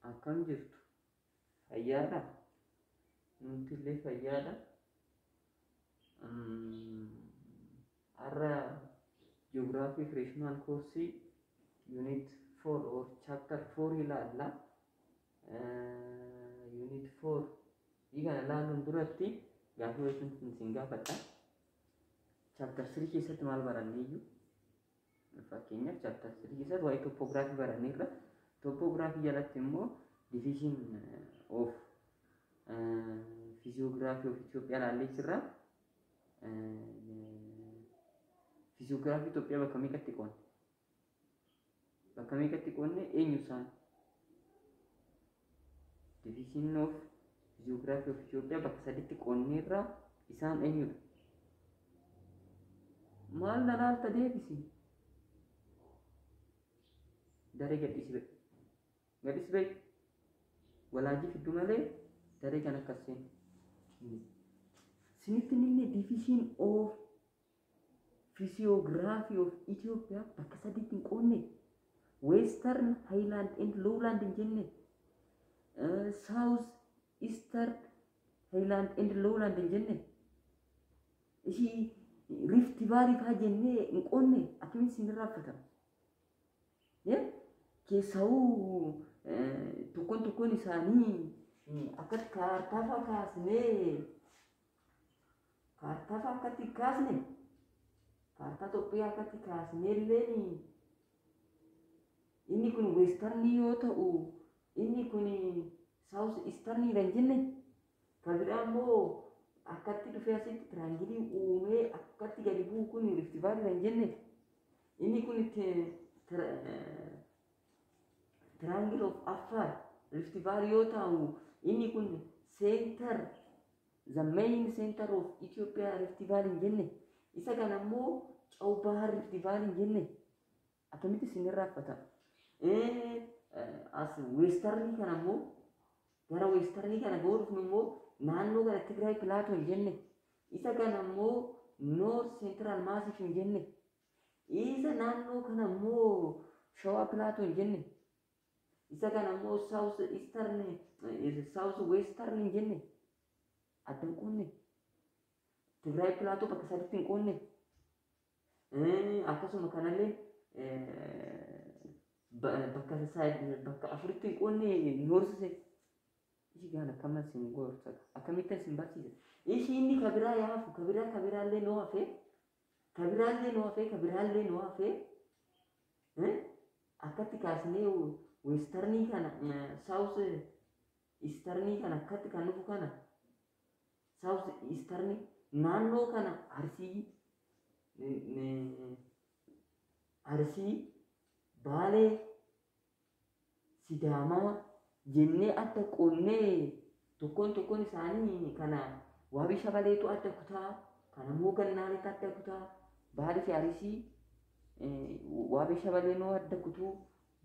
Akkam jirtu? Fayyaadhaa? Nuti illee fayyaadha. Har'a Geography Freshman Course Unit 4 or Chapter 4 ilaalla. Unit 4 kana ilaaluun duratti gaaffii wayiitiin isin gaafadha. Chapter 3 keessatti maal baranneeyyuu? Fakkeenyaaf, chapter 3 keessatti waa'ee topography baranneerra. Topography jalatti immoo division of physiography of Ethiopia ilaallee jirra. Physiography Itoophiyaa bakka meeqatti qoonne? Bakka meeqatti qoonne? Eenyu isaan? Division of physiography of Ethiopia bakka saditti qoonneerra. Isaan eenyudha? Maal na laalta? Deebisi. Daree gadhiisi ba'i. Gadhiisi ba'i. Walaajii fiddu malee daree kan akkas seenu. Sinitti inni division of physiography of Ethiopia bakka sadiitti hin qoonne. Western Highland and Lowland hin jenne. South Eastern Highland and Lowland hin jenne. Ishii Rift Valley faa jennee hin qoonne. Akkamiin isin irraanfatama? Keessawuu tokkoon tokkoon isaanii akkatti kaartaa faa kaasnee, kaartaa faa akkatti kaasne, kaartaa Itoophiyaa akkatti kaasnee illeen, inni kun westernii yoo ta'u, inni kun south easterniidha hin jenne. Kan biraa immoo akkatti dhufee asitti triangle uumee akkatti gadi bu'u kun Rift Valley hin jenne. Inni kun triangle of Afar Rift Valley yoo ta'u, inni kun center, the main center of Ethiopia Rift Valley hin jenne. Isa kana immoo Caw Bahar Rift Valley hin jenne. Akkamitti isin irraanfata? As westernii kana immoo, gara westernii kana ga'uu dhufnu immoo, naannoo kana Tigraay Plateau hin jenne. Isa kana immoo North Central Massif hin jenne. Isa naannoo kana immoo Shawaa Plateau hin jenne. Isa kana immoo South Eastern, South Western hin jenne. Adda hin qoonne. Tigraay Plateau bakka sadiitti hin qoonne. Akkasuma kanallee bakka afuritti hin qoonne. North ishii gaan akkama isin gorsa, akkamittan isin barsiisa? Ishii inni kabiraa yaafu, kabiraa kabiraallee noo hafee, kabiraallee noo hafee, kabiraallee noo hafee, akkatti kaasnee westernii kana, south easternii kana, akkatti kan dhufu kana south easternii, naannoo kana Arsii, Baalee, Sidaamaa jennee adda qoonnee, tokkoon tokkoon isaanii kana Waabii Shabaleetu adda kutaa, kana immoo Gannaaleetu adda kutaa. Baalee fi Arsii Waabii Shabaleenoo adda kutuu,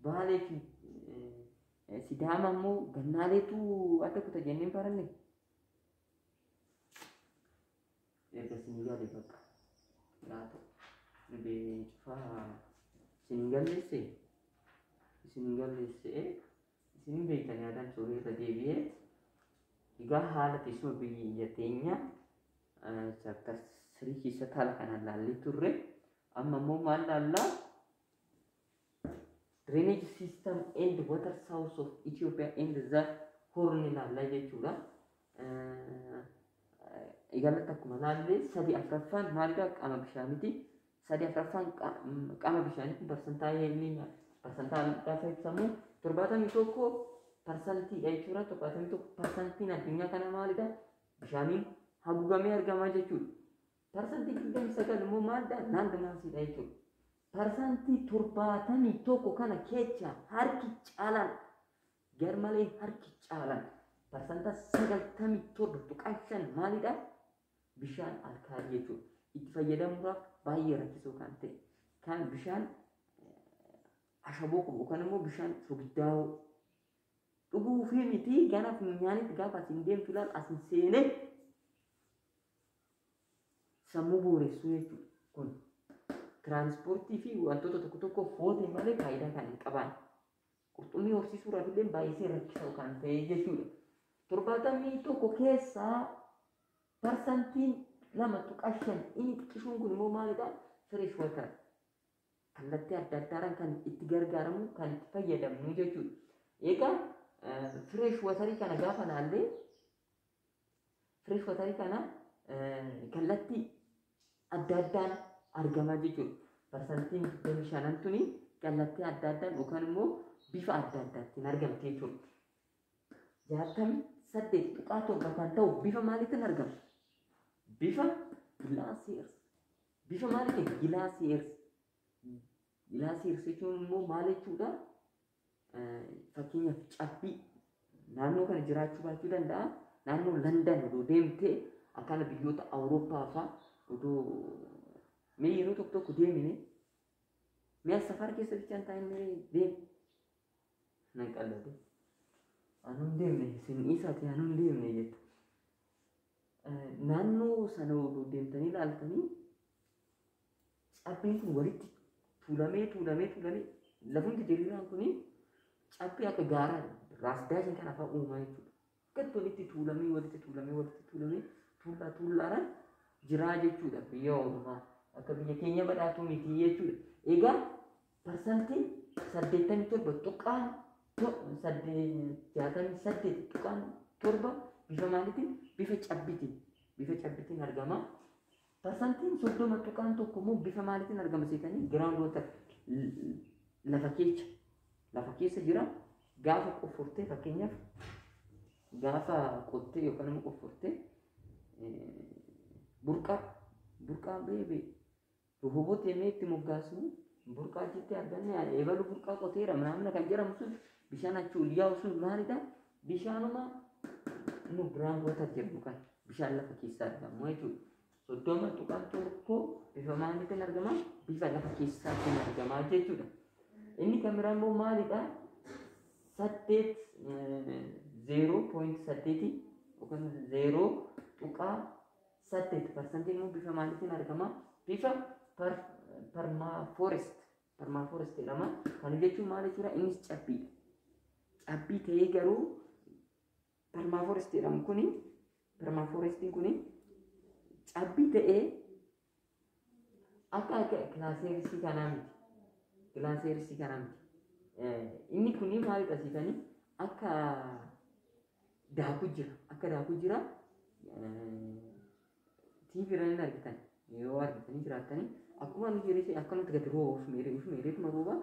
Baalee fi Sidaama immoo Gannaaleetu adda kuta jennee baranne. Erga isin gale bakka laata dhibee cufaa isin galleesse, isin galleesse, isin beektan yaadaan suurii irra deebi'ee. Egaa haala teessuma biyya teenya chapter 3 keessatti haala kanaan laallee turre. Amma immoo maal laallaa? Drainage system and water source of Ethiopia and the Horn ilaallaa jechuudha. Egaa akkuma laallee, sadi afuraffaan maalidha? Qaama bishaaniiti. Sadi afuraffaan qaama bishaaniiti. Parsantaa inni parsantaa gaafa ibsamu 71%dha jechuudha. 71%iin addunyaa kana maalidha? Bishaaniin haguugamee argamaa jechuudha. 29% immoo maalidha? Land massiidha jechuudha. 71% kana keessa harki caalaan, garmalee harki caalaan, 97.5% maalidha? Bishaan alkaalii jechuudha. Itti fayyadamuudhaaf baay'ee rakkisoo kan ta'e, kan bishaan ashaboo qabu yookaan immoo bishaan sogiddaa'oo dhuguu fi miti, gara funyaanitti gaafa asin deemtu ilaal, asin seenee sammuu booressuu jechuudha. Kun tiraanspoortii fi wantoota tokko tokko foote malee faayidaa kan hin qabaanne. Qurxummii horsiisuudhaaf illee baay'isee rakkisaa kan ta'e jechuudha. 71 keessaa 2.5% inni xiqqishuun kun immoo maalidha? Fresh water. Kallattii adda addaadhaan kan itti gargaaramu, kan itti fayyadamnu jechuudha. Egaa fresh waterii kana gaafa laallee, fresh waterii kana kallattii adda addaan argamaa jechuudha. 25% tuni kallattii adda addaan yookaan immoo bifa adda addaatiin argamti jechuudha. 68.7 kan ta'u bifa maaliitiin argama? Bifa glaciers. Bifa maaliitiin? Glaciers. Glaciers jechuun immoo maal jechuudha? Fakkeenyaaf cabbii naannoo kana jiraachuu baachuu danda'a. Naannoo London odoo deemtee, akkana biyyoota Awurooppaa fa'aa odoo mee yeroo tokko tokko deemine, mee safara keessa bichaan taa'in mee deem. Nan qallate. Anuun deemne isin dhiisaati, anuun deemne jettu. Naannoo sana odoo deemtanii ilaaltanii, cabbiin kun walitti tuulamee tuulamee tuulamee, lafumti diriiraan kun cabbii akka gaaraa Raas Daashin kana fa'aa uumaa jechuudha. Akkatti walitti tuulamee, walitti tuulamee, walitti tuulamee, tuullaa tuullaadhaan jiraa jechuudha biyya ormaa. Akka biyya keenya badhaatuu miti jechuudha. Egaa 87.68.7 bifa maaliitiin? Bifa cabbiitiin. Bifa cabbiitiin argama. 30.1% immoo bifa maaliitiin argama seetanii? Ground water, lafa keessa. Lafa keessa jira. Gaafa qoffortee, fakkeenyaaf gaafa qottee yookaan immoo qoffortee, burqaa burqaa beebe Rehoboot jennee itti moggaasnu, burqaa achitti arganne, eebalu burqaa qoteera maamna kan jedhamu sun, bishaan achi ol yaa'u sun maalidha? Bishaanuma nu ground water jedhamu kan bishaan lafa keessaa argamu jechuudha. 30.1 bifa maaliitiin argama? Bifa lafa keessaatiin argama jechuudha. Inni kan biraa immoo maalidha? 8 0.8 yookaan 0.8% immoo bifa maaliitiin argama? Bifa permafrost, permafrost jedhama. Kana jechuun maal jechuudha? Innis cabbiidha. Cabbii ta'ee garuu permafrost jedhamu kuni, permafrostiin kuni cabbii ta'ee akka glaciersii kanaa miti. Glaciersii kanaa miti. Inni kuni maalidha siitanii? Akka daakuu jira. Akka daakuu jira. TV irra ni argitan. Yoo argitanii jiraattanii, akkuma nu jiree akkanumatti gadi rooba, meeree meereetuma rooba,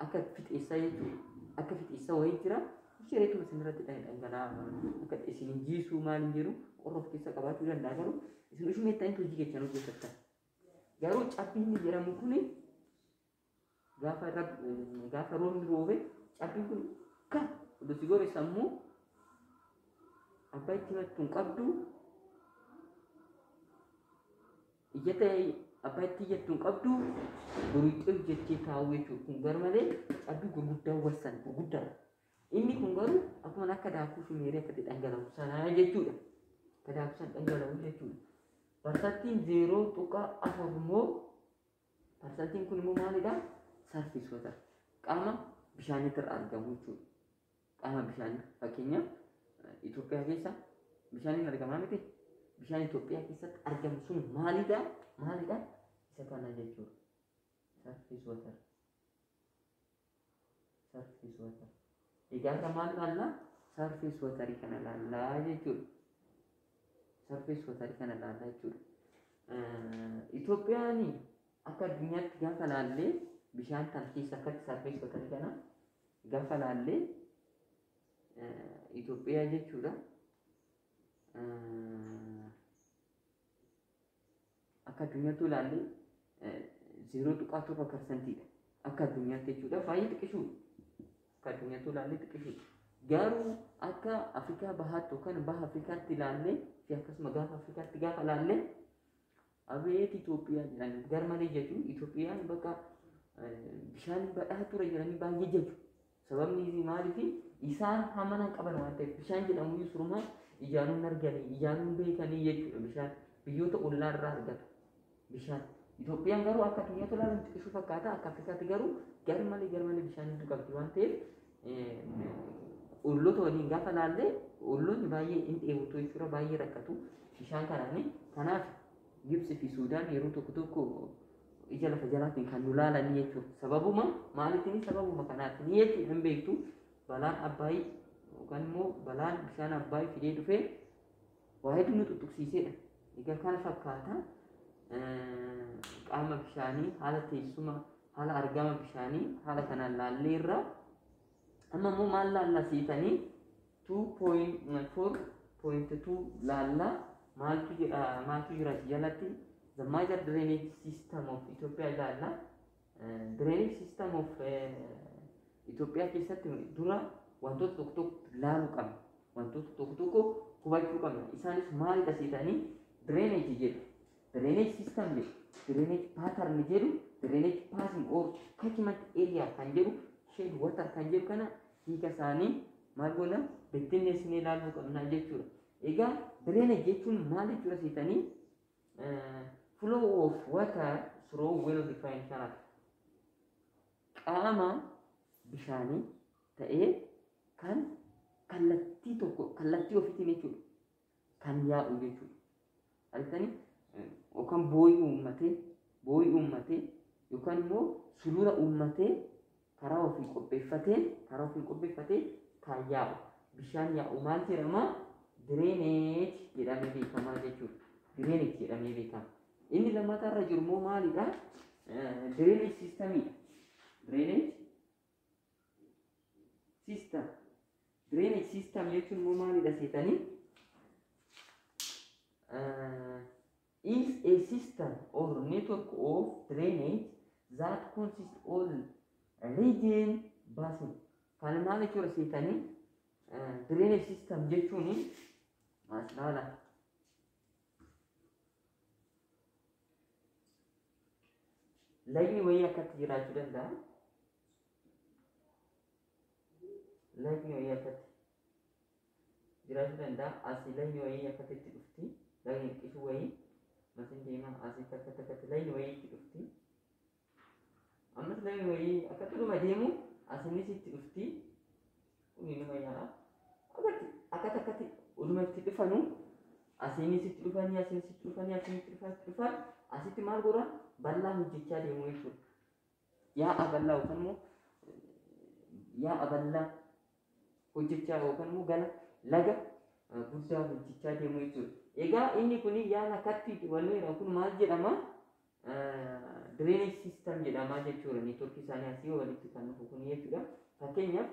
akka fixeessaa jechuudha. Akka fixeessaa wayii jira. Jireetuma isin irratti dhangala'aa, akka isin hin jiisuu, maal hin jedhu, qorra of keessa qabaachuu danda'a, garuu isin ishuma itti hojii keessan hojjetattan. Garuu cabbiin inni jedhamu kuni gaafa roobni roobe, cabbiin kun ka oduu si gore sammuu abbaa itti himattu hin qabdu, iyyata abbaa itti iyyattu hin qabdu, boruuxee hojjechee taa'u jechuudha. Kun gar malee cabbii gurguddaa wassan gurguddaadha. Inni kun garuu akkuma akka daakuu shumeeree akka dhangala'u sanaa jechuudha. Akka daakuu san dhangala'u jechuudha. 0.4% immoo, parsantiin kun immoo maalidha? Surface water. Qaama bishaaniitti irra argamu jechuudha. Qaama bishaanii, fakkeenyaaf Itoophiyaa keessa bishaan hin argamaa miti. Bishaan Itoophiyaa keessatti argamu sun maalidha? Maalidha? Isa kana jechuudha. Surface water. Surface water. Egaa irra maal ilaallaa? Surface waterii kana ilaallaa jechuudha. Surface waterii kana ilaallaa jechuudha. Itoophiyaan akka addunyaatti gaafa laallee, bishaan kana keessa akkatti surface waterii kana gaafa laallee, Itoophiyaa jechuudha. Akka addunyaatti ilaallee 0.7%dha. Akka addunyaatti jechuudha. Baay'ee xiqqishuudha. Akka addunyaatti ilaallee xiqqishuudha. Garuu akka Afrikaa bahaatti yookaan baha Afrikaatti ilaallee fi akkasuma gaafa Afrikaatti gaafa ilaallee, abeet Itoophiyaa jedhanii gar malee jechuun, Itoophiyaan bakka bishaan badhaa ture jedhanii baay'ee jechu. Sababni maaliif? Isaan hamana qaban waan ta'eef, bishaan jedhamu iyyuu surumaa ijaanuun arganii, ijaanuun beekanii jechuudha. Bishaan biyyoota ollaa irraa argatu bishaan. Itoophiyaan garuu akka addunyaatti ilaaluun xiqqishuu fakkaata. Akka Afrikaatti garuu garmalee garmalee bishaan hedduu qabdi waan ta'eef, olloota waliin gaafa laallee olloonni baay'ee hin dheebotu jechuudha, baay'ee rakkatu bishaan kanaani. Kanaaf Gibxi fi Suudaan yeroo tokko tokko ija lafa jalaatiin kan nu laalanii jechuudha. Sababuma maaliitiin? Sababuma kanaatiin jechuudha. Hin beektu, balaan Abbaayii yookaan immoo balaan bishaan Abbaayii fidee dhufee waa hedduu nu tuttuqsiisedha. Egaa kana fakkaata qaama bishaanii, haala teessuma, haala argama bishaanii haala kanaan laalleerra. Amma immoo maal laallaa seetanii? 2.4.2 laallaa. Maaltu jira? Maaltu jira jalatti? The major drainage system of Ethiopia ilaalla. Drainage system of Itoophiyaa keessatti dura wantoota tokko tokko laaluu qabna. Wantoota tokko tokko hubachuu qabna. Isaanis maalidha seetanii? Drainage jedhu. Drainage system jedhu. Drainage pattern jedhu. Drainage basin or catchment area kan jedhu. Shade water kan jedhu kana hiika isaanii maal goona, bittinneessinee ilaaluu qabna jechuudha. Egaa drainage jechuun maal jechuudha seetanii? Flow of water through well defined channel. Qaama bishaanii ta'ee kan kallattii tokko, kallattii ofiitiin jechuudha, kan yaa'u jechuudha. Argitanii, yookaan booyii uummatee yookaan immoo sulula uummatee karaa ofii qopheeffatee kan yaa'u, bishaan yaa'u maal jedhama? Drainage jedhamee beekamaa jechuudha. Drainage jedhamee beekama. Inni lammataa irra jiru immoo maalidha? Drainage systemiidha. Drainage system. Drainage system jechuun immoo maalidha seetanii? Is a system or network of drainage that consists all region basin. Kan maal jechuudha seetanii? Drainage system jechuun as laala. Lagni wayii akkatti jiraachuu danda'a. Lagni wayii akkatti jiraachuu danda'a. Asii lagni wayii akkatti itti dhufti. Lagni xiqqisuu wayii masin deema, asitti akkatti akkatti lagni wayii itti dhufti. Ammas lagni wayii akkatti dhuma deemu, asinis itti dhufti. Kun inuma yaa'a. Akkatti akkatti akkatti oduma itti dhufanu, asiinis itti dhufanii, asiinis itti dhufanii, asiinis itti dhufan, itti dhufan, asitti maal godhan? Bal'aa hojjechaa deemu jechuudha. Yaa'a bal'aa yookaan immoo yaa'a bal'aa hojjechaa yookaan immoo gala laga guddaa hojjechaa deemu jechuudha. Egaa inni kun yaala akkatti wanni jedhamu kun maal jedhama? Drainage system jedhama jechuudha. Networkii isaanii asii walitti kan dhufu kun jechuudha. Fakkeenyaaf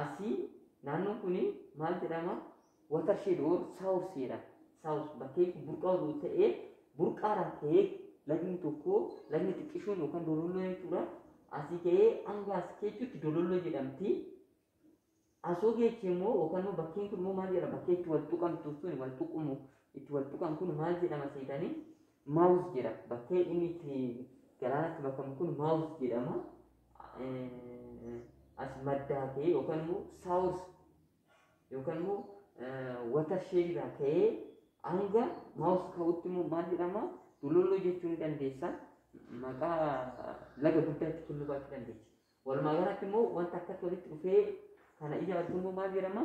asii naannoon kun maal jedhama? Watershed or source jedhama. Source bakkee burqaa oduu ta'ee, burqaarraa ka'ee lagni tokko, lagni xiqqishuun yookaan dololloo jechuudha. Asii ka'ee hanga as keechutti dololloo jedhamti. Asoo geechi immoo yookaan immoo bakkeen kun immoo maal jedhama? Bakkee itti wal tuqamtu sun, wal tuqumu, itti wal tuqan kun maal jedhama seetanii? Mouth jedhama. Bakkee inni itti galaanatti makamu kun mouth jedhama. As maddaa ka'ee yookaan immoo source yookaan immoo watershed irraa ka'ee hanga mouth ka'utti immoo maal jedhama? Dololloo jechuu ni dandeessa. Maqaa laga guddaatti kennuu baachuu dandeessa. Walumaa galatti immoo wanta akkatti walitti dhufee kana ijaartu immoo maal jedhama?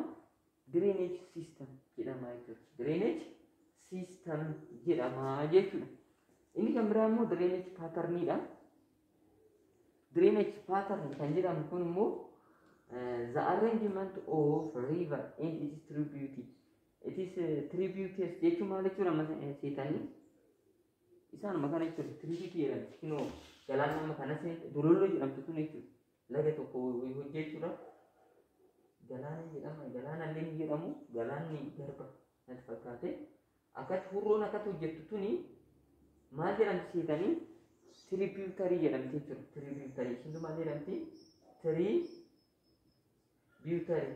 Drainage system jedhama jechuudha. Drainage system jedhama jechuudha. Inni kan biraa immoo drainage patterniidha. Drainage pattern kan jedhamu kun immoo the arrangement of river and its tributary. It is tributaries jechuun maal jechuudha amma seetanii? Isaanuma kana jechuudha. Tributary jedhamti. Kinoo galaanni amma kana dololloo jedhamtu sun jechuudha. Laga tokko hojjechuudha. Galaana jedhama. Galaana illee ni jedhamu. Galaanni garba natti fakkaate. Akkatti hurroon akkatti hojjettu tuni maal jedhamti seetanii? Tributary jedhamti jechuudha. Tributary. Ishiin maal jedhamti? Tributary.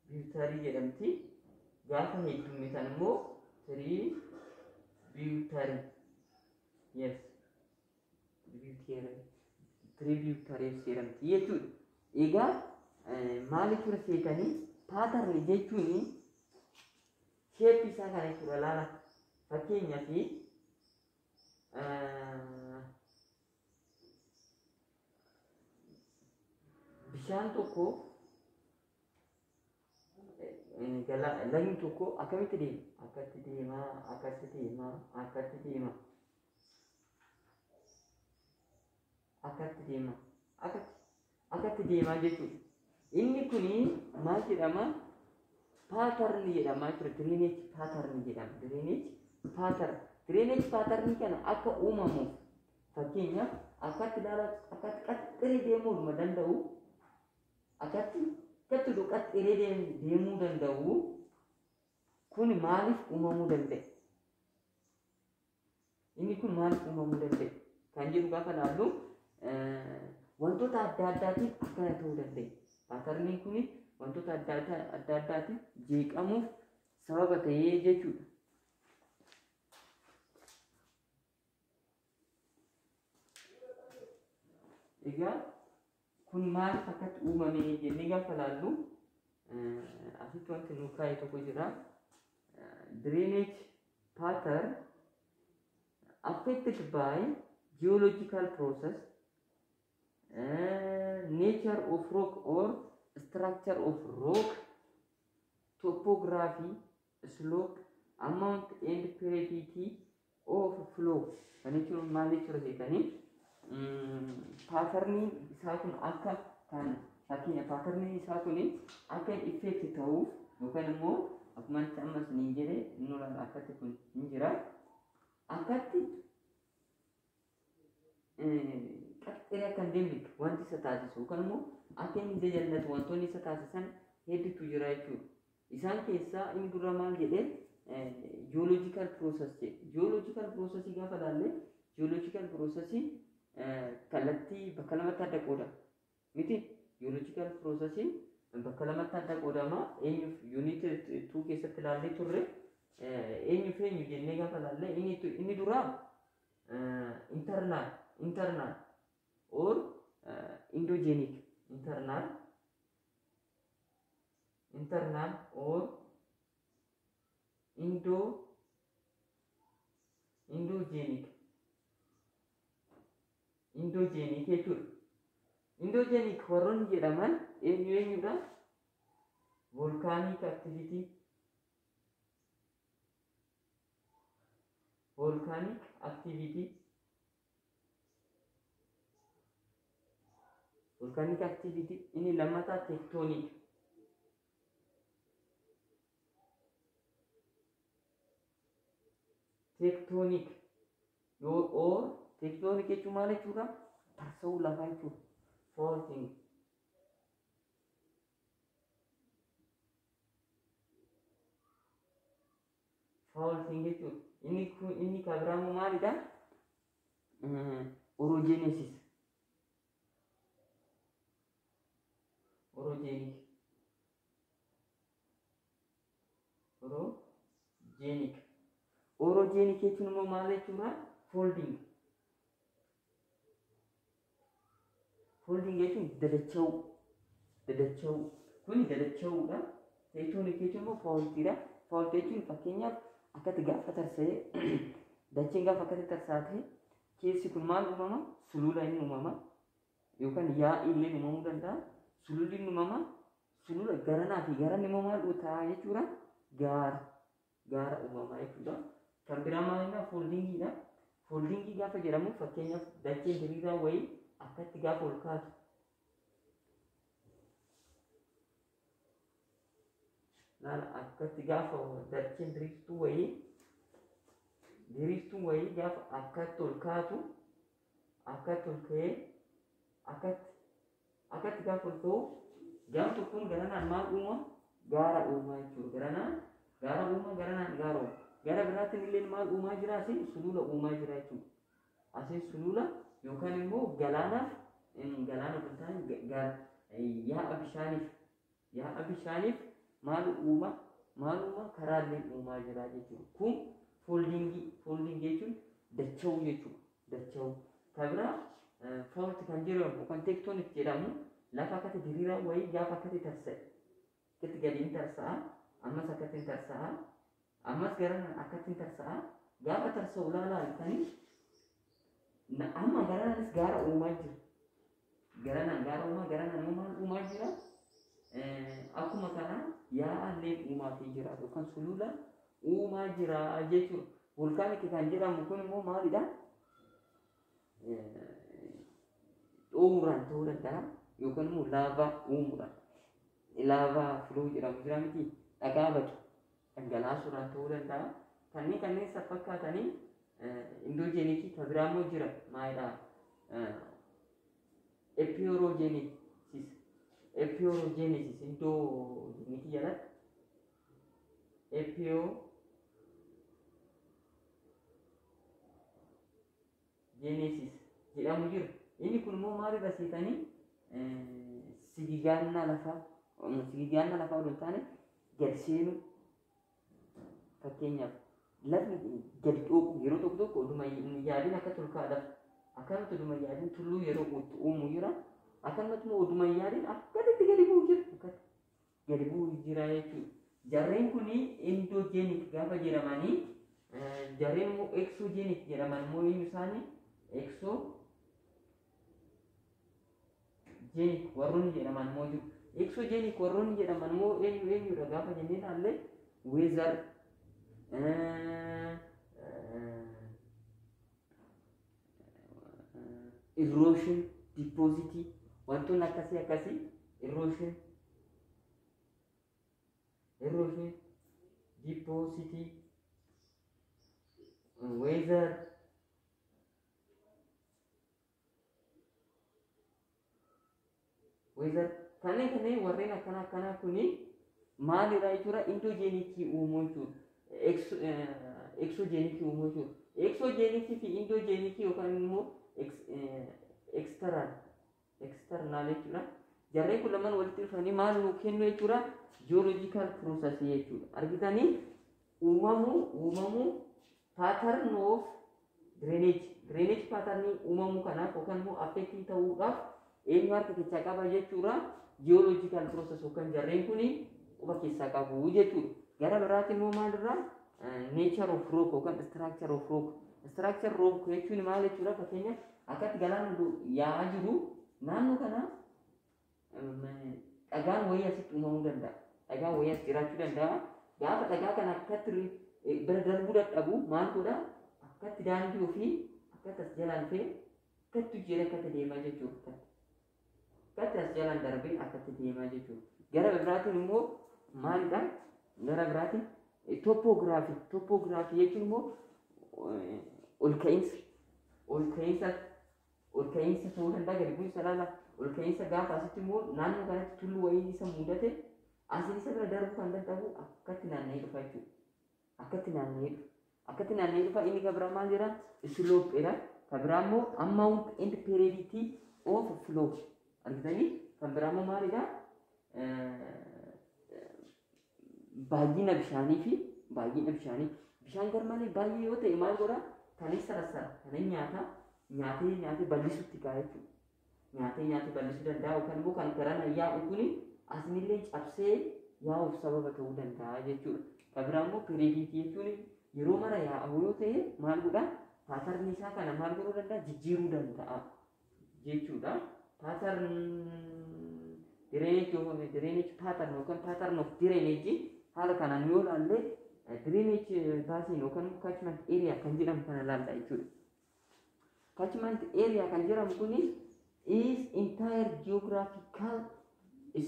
Tributary jedhamti. Gaafa heddummisan immoo tributary. Yes. Tributary. Tributaries jedhamti jechuudha. Egaa maal jechuudha seetanii? Pattern jechuun shape isaa kana jechuudha, laala. Fakkeenyaaf Bishaan tokko, lagni tokko akkamitti deema? Akkatti deema, akkatti deema, akkatti deema. Akkatti deema. Akkatti deemaa jechuudha. Inni kuni maal jedhama? Pattern jedhama jechuudha. Drainage pattern jedhama. Drainage pattern. Drainage pattern kana akka uumamuuf, fakkeenyaaf, akkatti ilaalaa akkatti qaxxiree deemuu danda'u, akkatti qaxxiree deemuu danda'u kun maaliif uumamuu danda'e? Inni kun maaliif uumamuu danda'e? Kan jedhu gaafa ilaallu, wantoota adda addaatiin akkana ta'uu danda'e. Patterniin kun wantoota adda addaatiin jeeqamuuf sababa ta'ee jechuudha. Egaa kun maaliif akkatti uumame jennee gaafa ilaallu, asitti wanti nu kaa'e tokko jira. Drainage pattern affected by geological process, nature of rock or structure of rock, topography, slope, amount and periodicity of flow. Kan jechuun maal jechuudha seetanii? Patterniin isaa kun akka kan, fakkeenya, patterniin isaa kun akka effect ta'uuf yookaan immoo akkuma amma isiniin jedhe inni akkatti kun hin jira. Akkatti qaxxiree akka hin deemne wanti isa taasisu yookaan immoo akka inni jajallatu wantoonni isa taasisan hedduutu jira jechuudha. Isaan keessaa inni dura maal jedhee? Geological process jedhe. Geological process gaafa ilaalle, geological process kallattii bakka lamatti adda qoodama. Miti, geological process bakka lamatti adda qoodama. Eenyuuf unit 2 keessatti ilaallee turre? Eenyuuf eenyu jennee gaafa ilaalle, inni dura internal or endogenic, internal or endogenic jechuudha. Endogenic warroonni jedhaman eenyu eenyudha? Volcanic activity, volcanic activity, volcanic activity. Inni lammataa tectonic, tectonic yoo or tectonic jechuun maal jechuudha? Tarsa'uu lafaa jechuudha. Faulting, faulting jechuudha. Inni kun, inni kan biraamoo maalidha? Orogenesis, orogenic, orogenic. Orogenic jechuun immoo maal jechuudha? Folding. Folding jechuun dadacha'uu, dadacha'uu. Kuni dadacha'uudha. Tectonic jechuun immoo faultiidha. Fault jechuun, fakkeenyaaf, akkatti gaafa tarsa'ee, dacheen gaafa akkatti tarsaatee, keessi kun maal uumama? Sulula inni uumama yookaan yaa'ii illee uumamuu danda'a. Sululli inni uumama. Sulula garanaa fi garan immoo maal ta'a jechuudha? Gaara, gaara uumamaa jechuudha. Kan biraa maalidha? Foldingiidha. Foldingii gaafa jedhamu, fakkeenyaaf, dacheen diriiraa wayii akkatti gaafa ol kaatu, laala, akkatti gaafa dacheen diriirtuu wayii gaafa akkatti ol kaatu, akkatti ol ka'ee, akkatti gaafa ol ka'u, gaaf tokkoon garanaan maal uuma? Gaara uumaa jechuudha. Garanaan gaara uuma, garanaan gaara uuma. Gara biraatiin illee maal uumaa jira? Asiin sulula uumaa jira jechuudha. Asiin sulula yookaan immoo galaanaaf, galaana kun taane, yaa'a bishaaniif maal uuma? Maal uuma? Karaalee uumaa jira jechuudha. Kun foldingii. Foldingii jechuun dacha'uu jechuudha. Dacha'uu. Kan biraa fault kan jedhamu yookaan tectonic jedhamu, lafa akkatti diriiraa wayii gaafa akkatti tarsa'e, akkatti gadi hin tarsa'a, ammas akkatti hin tarsa'a, ammas gara akkatti hin tarsa'a. Gaafa tarsa'u ilaalaa, amma garanaanis gaara uumaa jira. Garanaan gaara uumaa, garanaan immoo maal uumaa jira? Akkuma kana yaa'allee uumaafii jira yookaan sulula uumaa jira jechuudha. Volcanic kan jedhamu kun immoo maalidha? Dhoowuraan ta'uu danda'a yookaan immoo laavaa uumuudhaan. Lava flow jedhamu jira miti, dhagaa baqe dhangalaasuudhaan ta'uu danda'a. Kanneen isa fakkaatanii endogenicii. Kan biraa immoo jira, maalidha? Epeirogenesis. Epeirogenesis endogenicii jalatti epeirogenesis jedhamu jira. Inni kun immoo maalirra seetanii? Sigigaannaa lafaa, sigigaannaa lafaa odoo hin taane gad seenu. Fakkeenyaaf, lafni gadi dhooqu yeroo tokko tokko oduma hin yaadin akka tolkaa lafa akkanumatti oduma hin yaadin tulluu yeroo itti uumu jira. Akkanumatti immoo oduma hin yaadin akkasitti gadi bu'u jira, akkatti gadi bu'u jira jechuudha. Jarreen kuni endogenic gaafa jedhamanii, jarreen immoo exogenic jedhaman immoo eenyu isaanii? Exogenic warroonni jedhaman immoo jiru. Exogenic warroonni jedhaman immoo eenyu eenyudha gaafa jennee ilaalle, weather, erosion, depositii, wantoonni akkasii akkasii, erosion, depositii, weather, weather, kanneen warreen akkana akkanaa kuni maalidha jechuudha? Endogenicii uumuu jechuudha. Exogenicii uumuu jechuudha. Exogenicii fi endogenicii yookaan immoo external jechuudha. Jarreen kun lamaan walitti dhufanii maal nuu kennu jechuudha? Geological process jechuudha. Argitanii, uumamuu pattern of drainage patternii uumamuu kanaaf yookaan immoo affectii ta'uudhaaf eenyu harka keessaa qaba jechuudha? Geological process yookaan jarreen kuni quba keessaa qabu jechuudha. Gara biraatti immoo maalirraa? Nature of rock yookaan structure of rock. Structure rock jechuun maal jechuudha? Fakkeenyaaf, akkatti galaana yaa'aa jiru naannoo kana dhagaan wayii asitti uumamuu danda'a. Dhagaan wayii as jiraachuu danda'a. Gaafa dhagaa kana akkatti bira darbuu dadhabu maal godha? Akkatti daandii ofii akkatti as jalaan dhufee akkatti hojii akkatti deemaa jechuudha. Akkatti as jalaan darbee akkatti deemaa jechuudha. Gara biraatiin immoo maalidha? Gara biraatiin topography. Topography jechuun immoo ol ka'iinsa. Ol ka'iinsa, ol ka'iinsa ta'uu danda'a, gadi bu'iinsa ilaala. Ol ka'iinsa gaafa asitti immoo naannoo kanatti tulluu wayii isa mudate, asiin isa bira darbuu kan dadhabu akkatti naanna'ee dhufa jechuudha. Akkatti naanna'ee dhufa. Akkatti naanna'ee dhufa. Inni kan biraa maal jedha? Slopeedha. Kan biraa immoo amount and periodicity of flow. Argitanii, kan biraa immoo maalidha? Baay'ina bishaanii fi baay'ina bishaanii. Bishaan garmalee baay'ee yoo ta'e maal godha? Kan inni sarassara, kan inni nyaata, nyaatee nyaatee bal'isutti ka'a jechuudha. Nyaatee nyaatee bal'isuu danda'a yookaan immoo kan garana yaa'u kuni asinillee cabsee yaa'uuf sababa ta'uu danda'a jechuudha. Kan biraa immoo periodicity jechuun yeroo mara yaa'u yoo ta'e maal godha? Patternii isaa kana maal godhuu danda'a? Jijjiiruu danda'a jechuudha. Pattern drainage pattern yookaan pattern of drainage haala kanaan yoo ilaalle, drainage basin yookaan catchment area kan jedhamu kana ilaalla jechuudha. Catchment area kan jedhamu kuni is entire geographical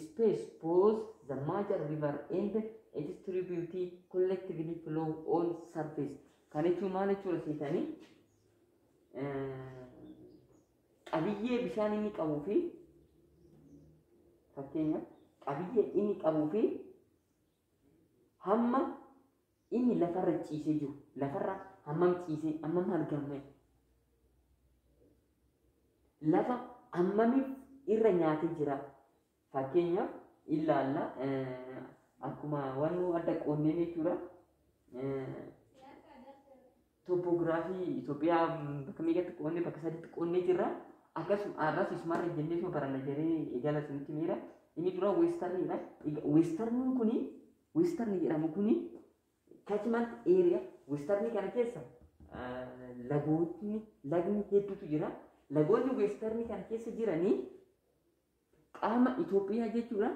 space both the major river and its tributary collectively flow on surface. Kan jechuun maal jechuudha seetanii? Qabiyyee bishaan inni qabuu fi, fakkeenyaaf, qabiyyee inni qabuu fi hamma inni lafarra ciisee jiru, lafarra hammam ciisee, hammam argame, lafa hammamiif irra nyaatee jira. Fakkeenyaaf, ilaalla, akkuma waan nu adda qoonneen jechuudha. Topography Itoophiyaa bakka meeqatti qoonnee? Bakka sadiitti qoonnee jirra. Akkasuma har'as isumarra jennee isuma baranna jedhee eegala isinitti miira. Inni dura westerniidha. Westerniin kuni, westernii jedhamu kuni, catchment area westernii kana keessa lagootni, lagni hedduutu jira. Lagoonni westernii kana keessa jiranii Qaama Itoophiyaa jechuudha.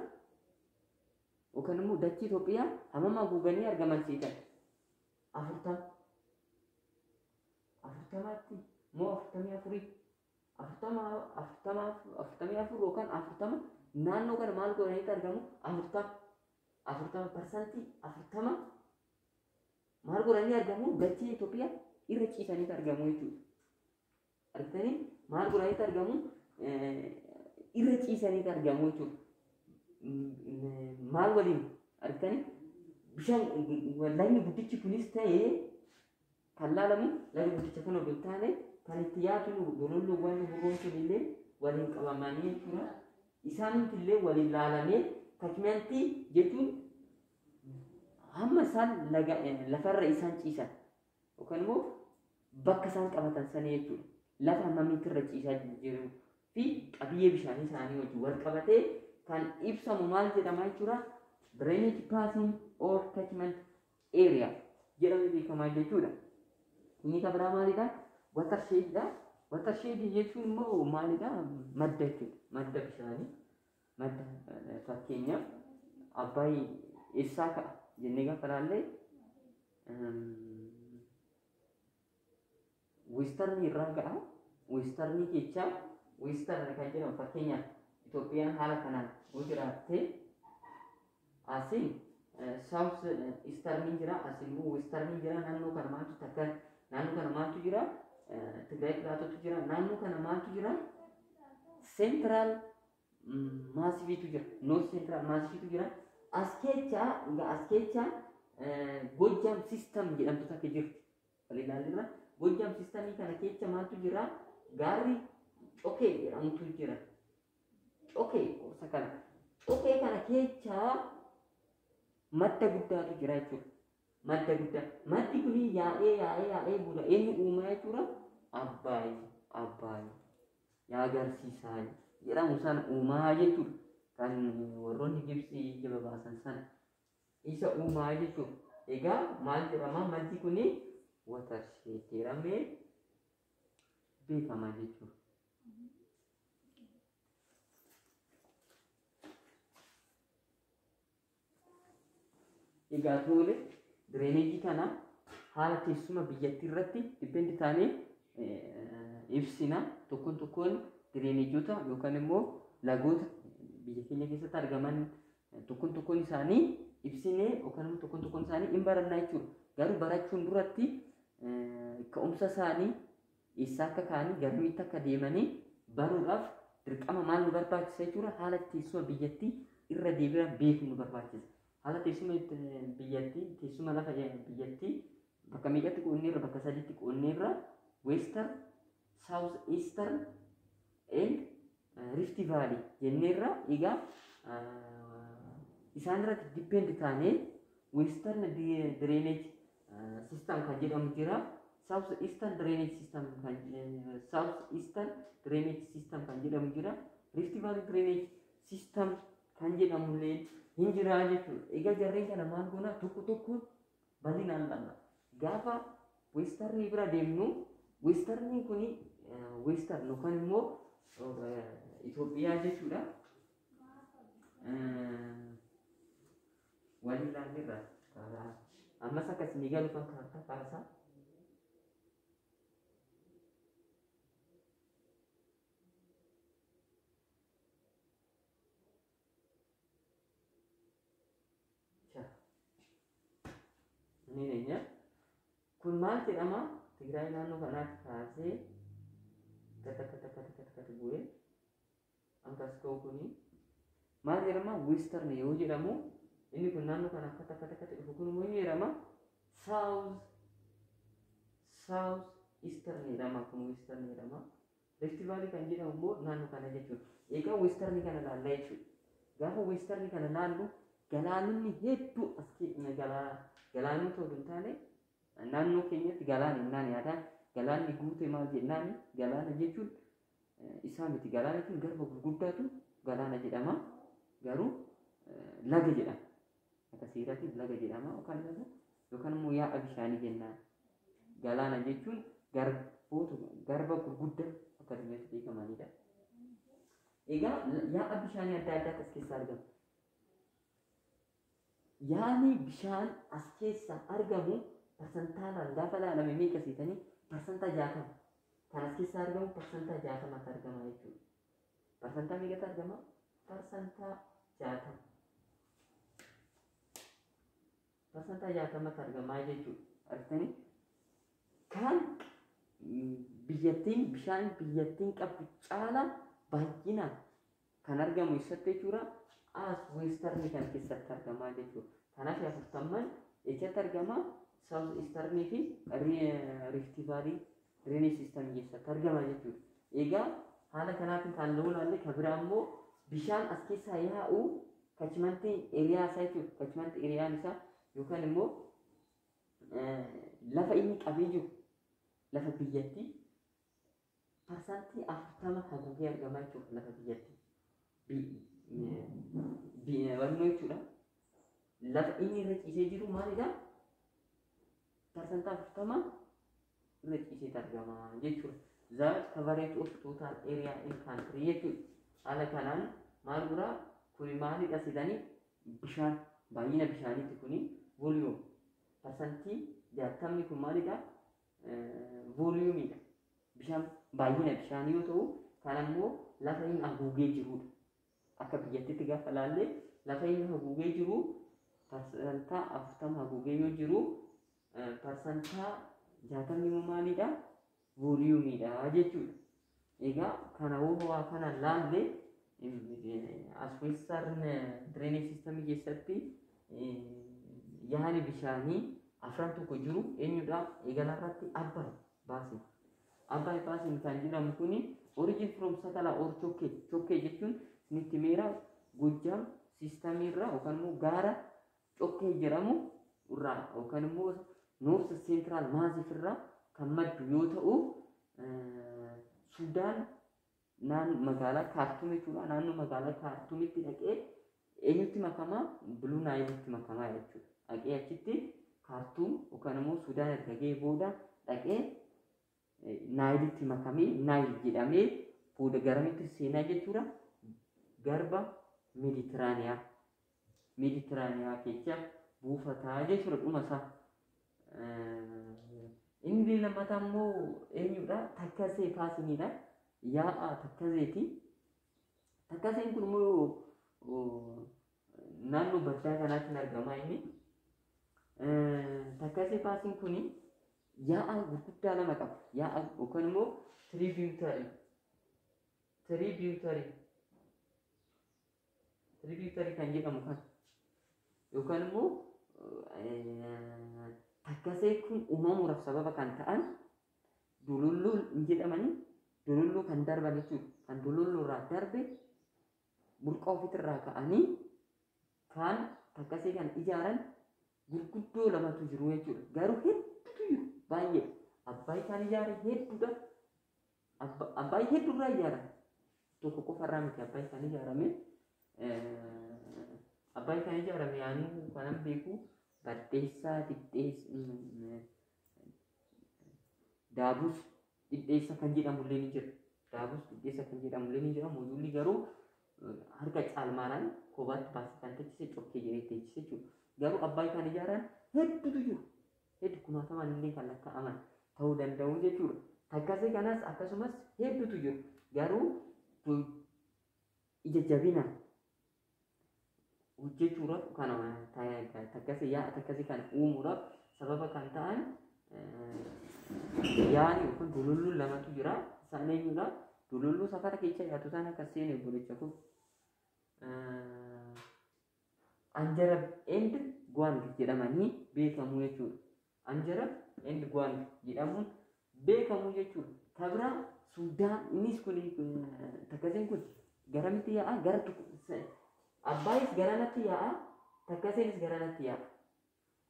Yookaan immoo dachee Itoophiyaa hammam haguuganii argaman seetan? 40. 40tti moo 44? 40, 40, 44 yookaan 40 naannoo kana maal godhaniitti argamu? 40. 40 40% maal godhanii argamu? Dachee Itoophiyaa irra ciisaniitti argamu jechuudha. Argitanii, maal godhaniitti argamu? Irra ciisaniitti argamu jechuudha. Maal waliin argitanii? Bishaan lagni guddichi kunis ta'ee kan laalamu laga guddicha kana odoo hin taane, kan itti yaatu dololloowwan hurroon sun illee waliin qabamanii jechuudha. Isaanumti illee waliin laalamee catchmentii jechuun hamma isaan laga lafarra isaan ciisan yookaan immoo bakka isaan qabatan sanii jechuudha. Lafa hammamiitti irra ciisaa jiru fi qabiyyee bishaanii isaanii wajjin wal qabatee kan ibsamu maal jedhama jechuudha? Drainage basin or catchment area jedhamee beekamaa jechuudha. Inni kan biraa maalidha? Watershedidha. Watershed jechuun immoo maalidha? Madda jechuudha. Madda bishaanii. Madda, fakkeenyaaf, Abbaay eessaa ka'a jennee gaafa ilaalle, westernii irraa ka'a. Westernii keessaa western kan jedhamu, fakkeenyaaf, Itoophiyaan haala kanaan yoo jiraatte, asiin south easternii jira, asiin immoo westernii jira. Naannoo kana maaltu takka, naannoo kana maaltu jira? Tigraay Plateautu jira. Naannoo kana maaltu jira? Central Massifiitu jira, North Central Massifiitu jira. As keessa, as keessa Gojjaam system jedhamtu takka jirti. Wal ilaalirra Gojjaam systemii kana keessa maaltu jira? Gaarri Cokee jedhamutu jira. Cokee qorsa kana, Cokee kana keessa madda guddaatu jira jechuudha. Madda guddaa. Maddi kun yaa'ee yaa'ee yaa'ee bula eenyu uumaa jechuudha? Abbaay, Abbaay yaa agarsiisaa jedhamu sana uumaa jechuudha. Kan warroonni Gibsii ija babaasan sana isa uumaa jechuudha. Egaa maal jedhama? Maddi kun watershed jedhamee beekama jechuudha. Egaa tole, drainageii kana haala teessuma biyyattii irratti depend taanee ibsina. Tokkoon tokkoon drainageota yookaan immoo lagoota biyya keenya keessatti argaman tokkoon tokkoon isaanii ibsinee yookaan immoo tokkoon tokkoon isaanii hin barannaa jechuudha. Garuu barachuun duratti ka'umsa isaanii, eessaa akka ka'anii garamitti akka deemanii baruudhaaf dirqama maal nu barbaachisa jechuudha? Haala teessuma biyyattii irra deebi'aa beekuu nu barbaachisa. Haala teessuma biyyattii, teessuma lafa biyyattii bakka meeqatti qoonneerra? Bakka sadiitti qoonneerra: western, south eastern and Rift Valley jenneerra. Egaa isaan irratti depend taanee western drainage system kan jedhamu jira. South eastern drainage system kan, south eastern drainage system kan jedhamu jira. Rift Valley drainage system kan jedhamu illee hin jira jechuudha. Egaa jarreen kana maal goona? Tokko tokko bal'inaan ilaalla. Gaafa westernii bira deemnu, westerniin kuni western yookaan immoo Itoophiyaa jechuudha. Waliin ilaalleerra. Ammas akkasii galu kan kaartaa kaasaa. Ni eenyu? Kun maal jedhama? Tigraay naannoo kanaatti kaasee takka takka takka takka bu'ee akkas ka'u kuni maal jedhama? Western yoo jedhamu, inni kun naannoo kana akka takka takkatti dhufu kun immoo jedhama south eastern jedhama. Kun western jedhama. Rift Valley kan jedhamu immoo naannoo kana jechuudha. Egaa western kana laallaa jechuudha. Gaafa western kana laallu, galaanonni hedduu as galaanota odoo hin taane, naannoo keenyatti galaana jennaan yaadaan galaanni guute maal jennaan, galaana jechuun isaa miti. Galaana jechuun garba gurguddaatu galaana jedhama. Garuu laga jedhama. Akka seeraatti laga jedhama yookaan laga yookaan immoo yaa'a bishaanii jennaan. Galaana jechuun garboota, garba gurguddaa akka addunyaatti beekamanidha. Egaa yaa'a bishaanii adda addaatu as keessaa argama. Yaa'ni bishaan as keessaa argamu parsantaalaan gaafa ilaalame meeqa seetanii? 60%. Kan as keessaa argamu 60%tu argama jechuudha. Parsantaa meeqatu argama? 60%. 60%tu argamaa jechuudha. Argitanii? Kan biyyattiin bishaan biyyattiin qabdu caala baay'inaan kan argamu eessatti jechuudha? As westernii kan keessatti argamaa jechuudha. Kanaaf 40n eessatti argama? South easternii fi Rift Valley drainage system keessatti argama jechuudha. Egaa haala kanaatiin kan ilaalle kan biraa immoo bishaan as keessaa yaa'u catchment area isaa jechuudha. Catchment areaan isaa yookaan immoo lafa inni qabee jiru lafa biyyattii 40% haguugee argamaa jechuudha lafa biyyattii. Wannoo jechuudha. Lafa inni irra ciisee jiru maalidha? 40% irra ciisee argama jechuudha. The coverage of total area in country jechuudha. Haala kanaan maal godhaa? Kuni maalidha jedhanii, bishaan baay'ina bishaaniiti kuni volume. 60% kun maalidha? Volumeiidha. Bishaan baay'ina bishaanii yoo ta'u, kan ammoo lafa inni haguugee jirudha. Akka biyyattiitti gaafa ilaalle lafa inni haguugee jiru 40% haguugee yoo jiru, 60% immoo maalidha? Volumeiidha jechuudha. Egaa kana hoo waa kana laalle as western drainage system keessatti yaa'ni bishaanii afran tokko jiru eenyudha? Eegala irratti Abbaay Basin. Abbaay Basin kan jedhamu kuni origin from Sakala or Chokkee. Chokkee jechuun isinitti meera Gojjaam systemii irraa yookaan immoo gaara Chokkee jedhamu irraa yookaan immoo North Central Massif irraa kan maddu yoo ta'u, Sudaan naannoo magaalaa Kaartuum jechuudha. Naannoo magaalaa Kaartuumitti dhaqee eenyutti makamaa? Blue Nileitti makamaa jechuudha. Dhaqee achitti Kaartuum yookaan immoo Sudaan erga ga'ee booda dhaqee Nileitti makamee Nile jedhamee booda garamitti seenaa jechuudha? Garba Meeditiraaniyaa. Meeditiraaniyaa keessa buufataa jechuudha dhuma isaa. Inni lammataa immoo eenyudha? Takkasee Basiniidha. Yaa'a Takkazeeti. Takkaseen kun immoo naannoo baddaa kanaatti argama inni. Takkasee Basin kun yaa'a gurguddaa lama qaba. Yaa'a yookaan immoo tributary. Tributary. Tributary kan jedhamu kan yookaan immoo Takkasee kun uumamuudhaaf sababa kan ta'an dololloo hin jedhamanii, dololloo kan darban jechuudha. Kan dololloo irraa darbe burqaa ofiitirraa ka'anii kan Takkasee kan ijaaran gurguddoo lamatu jiru jechuudha. Garuu hedduutu jiru, baay'ee. Abbaay kan ijaare hedduudha. Abbaay hedduurraa ijaarame. Tokko qofarraa miti Abbaay kan ijaarame. Abbaay kan ijaarame yaanuu kanan beeku Baddeessaa, Diddeessa, Daabus, Dhidheessa kan jedhamullee ni jira. Daabus, Dhidheessa kan jedhamullee ni jira. Moyyuulli garuu harka caalmaadhaan kophaatti baasee kan teechise Cokkee jedhee teechise jechuudha. Garuu Abbaay kan ijaaran hedduutu jiru. Hedduu, kumaatamaan illee kan lakkaa'aman ta'uu danda'u jechuudha. Takkasee kanas akkasumas hedduutu jiru. Garuu ija jabinaan hojjechuudhaaf kana Takkasee, yaa'a Takkasee kana uumuudhaaf sababa kan ta'an yaa'ni yookaan dololloon lamatu jira. Isaan eenyudha? Dololloo safara keessa yaatu isaan akka seene obboleessa koo. Anjarab and Gwang jedhamanii beekamu jechuudha. Anjarab and Gwang jedhamuun beekamu jechuudha. Kabira Sudaan innis kun Takkaseen kun garamitti yaa'a? Gara Abbaayis garanatti yaa'a, Takkaseenis garanatti yaa'a.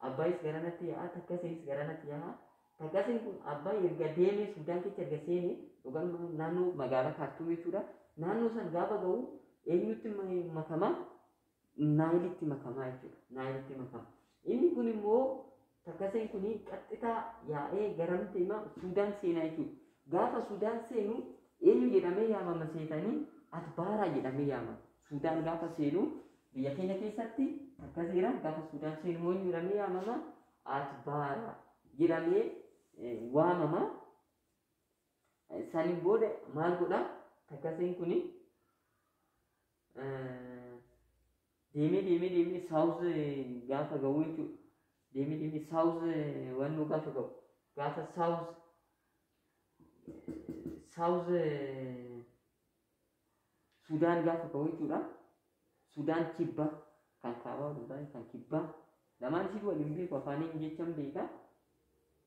Abbaayis garanatti yaa'a, Takkaseenis garanatti yaa'a. Takkaseen kun Abbaay erga deemee Sudaan keessa erga seenee yookaan naannoo magaalaa Kaartuum jechuudha. Naannoo san gaafa ga'u eenyutti makama? Nileitti makamaa jechuudha. Nileitti makama. Inni kun immoo Takkaseen kun qaxxitaa yaa'ee garamitti hima? Sudaan seenaa jechuudha. Gaafa Sudaan seenu eenyu jedhamee yaamama seetanii? Atbaaraa jedhamee yaamama. Sudaan gaafa seenu biyya keenya keessatti Takkazeera gaafa Sudaan seenu immoo eenyu jedhamee yaamama? Atbaaraa jedhamee waamama. Saniin booda maal godha? Takkazeen kuni deemee deemee deemee south gaafa ga'u jechuudha. Deemee deemee south wannoo gaafa ga'u, gaafa south Sudaan gaafa ga'u jechuudha. Sudaan Kibbaa, kan kaabaa waliin baay'ee kan kibbaa lamaan isii waliin beeku, afaaniin jechan beeka.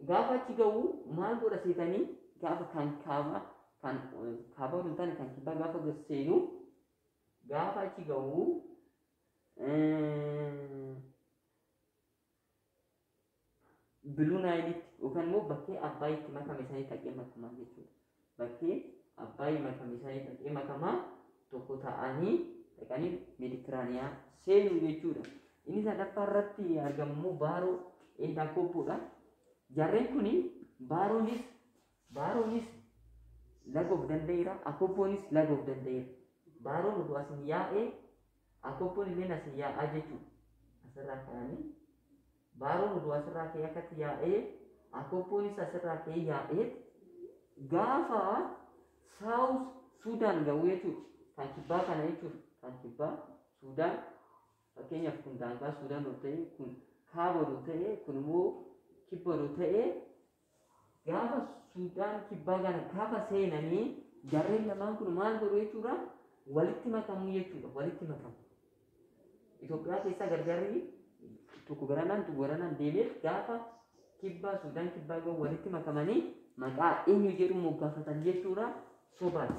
Gaafa achi ga'u maal godha seetanii? Gaafa kan kaabaa waliin taane kan kibbaa gaafa seenu, gaafa achi ga'u Blue Nileitti yookaan immoo bakkee Abbaayitti makame sanii dhaqee makamaa jechuudha. Bakkee Abbaayii makame sanii dhaqee makamaa, tokko ta'anii dhaqanii Meeditiraaniyaa seenu jechuudha. Inni sadaffaa irratti argamu immoo Baaroo and Akoobboodha. Jarreen kuni Baaroonis laga of danda'eera, Akoobboonis laga of danda'eera. Baaroon oduu asin yaa'ee Akoobboon illee asin yaa'aa jechuudha. Asirraa ka'anii Baaroon oduu asirraa ka'ee akkatti yaa'ee, Akoobboonis asirraa ka'ee yaa'ee gaafa South Sudan ga'u jechuudha. Kan kibbaa kana jechuudha. Kan kibbaa Sudaan, fakkeenyaaf kun daangaa Sudaan yoo ta'e, kun kaaba yoo ta'e, kun immoo kibba yoo ta'e, gaafa Sudaan Kibbaa kana gaafa seenanii jarreen lamaan kun maal godhu jechuudha? Walitti makamuu jechuudha. Walitti makamu. Itoophiyaa keessaa gargarri tokko garanaan tokko garanaan deemee gaafa kibbaa Sudaan Kibbaa gahu walitti makamanii maqaa eenyu jedhu moggaafatan jechuudha? Sobaat.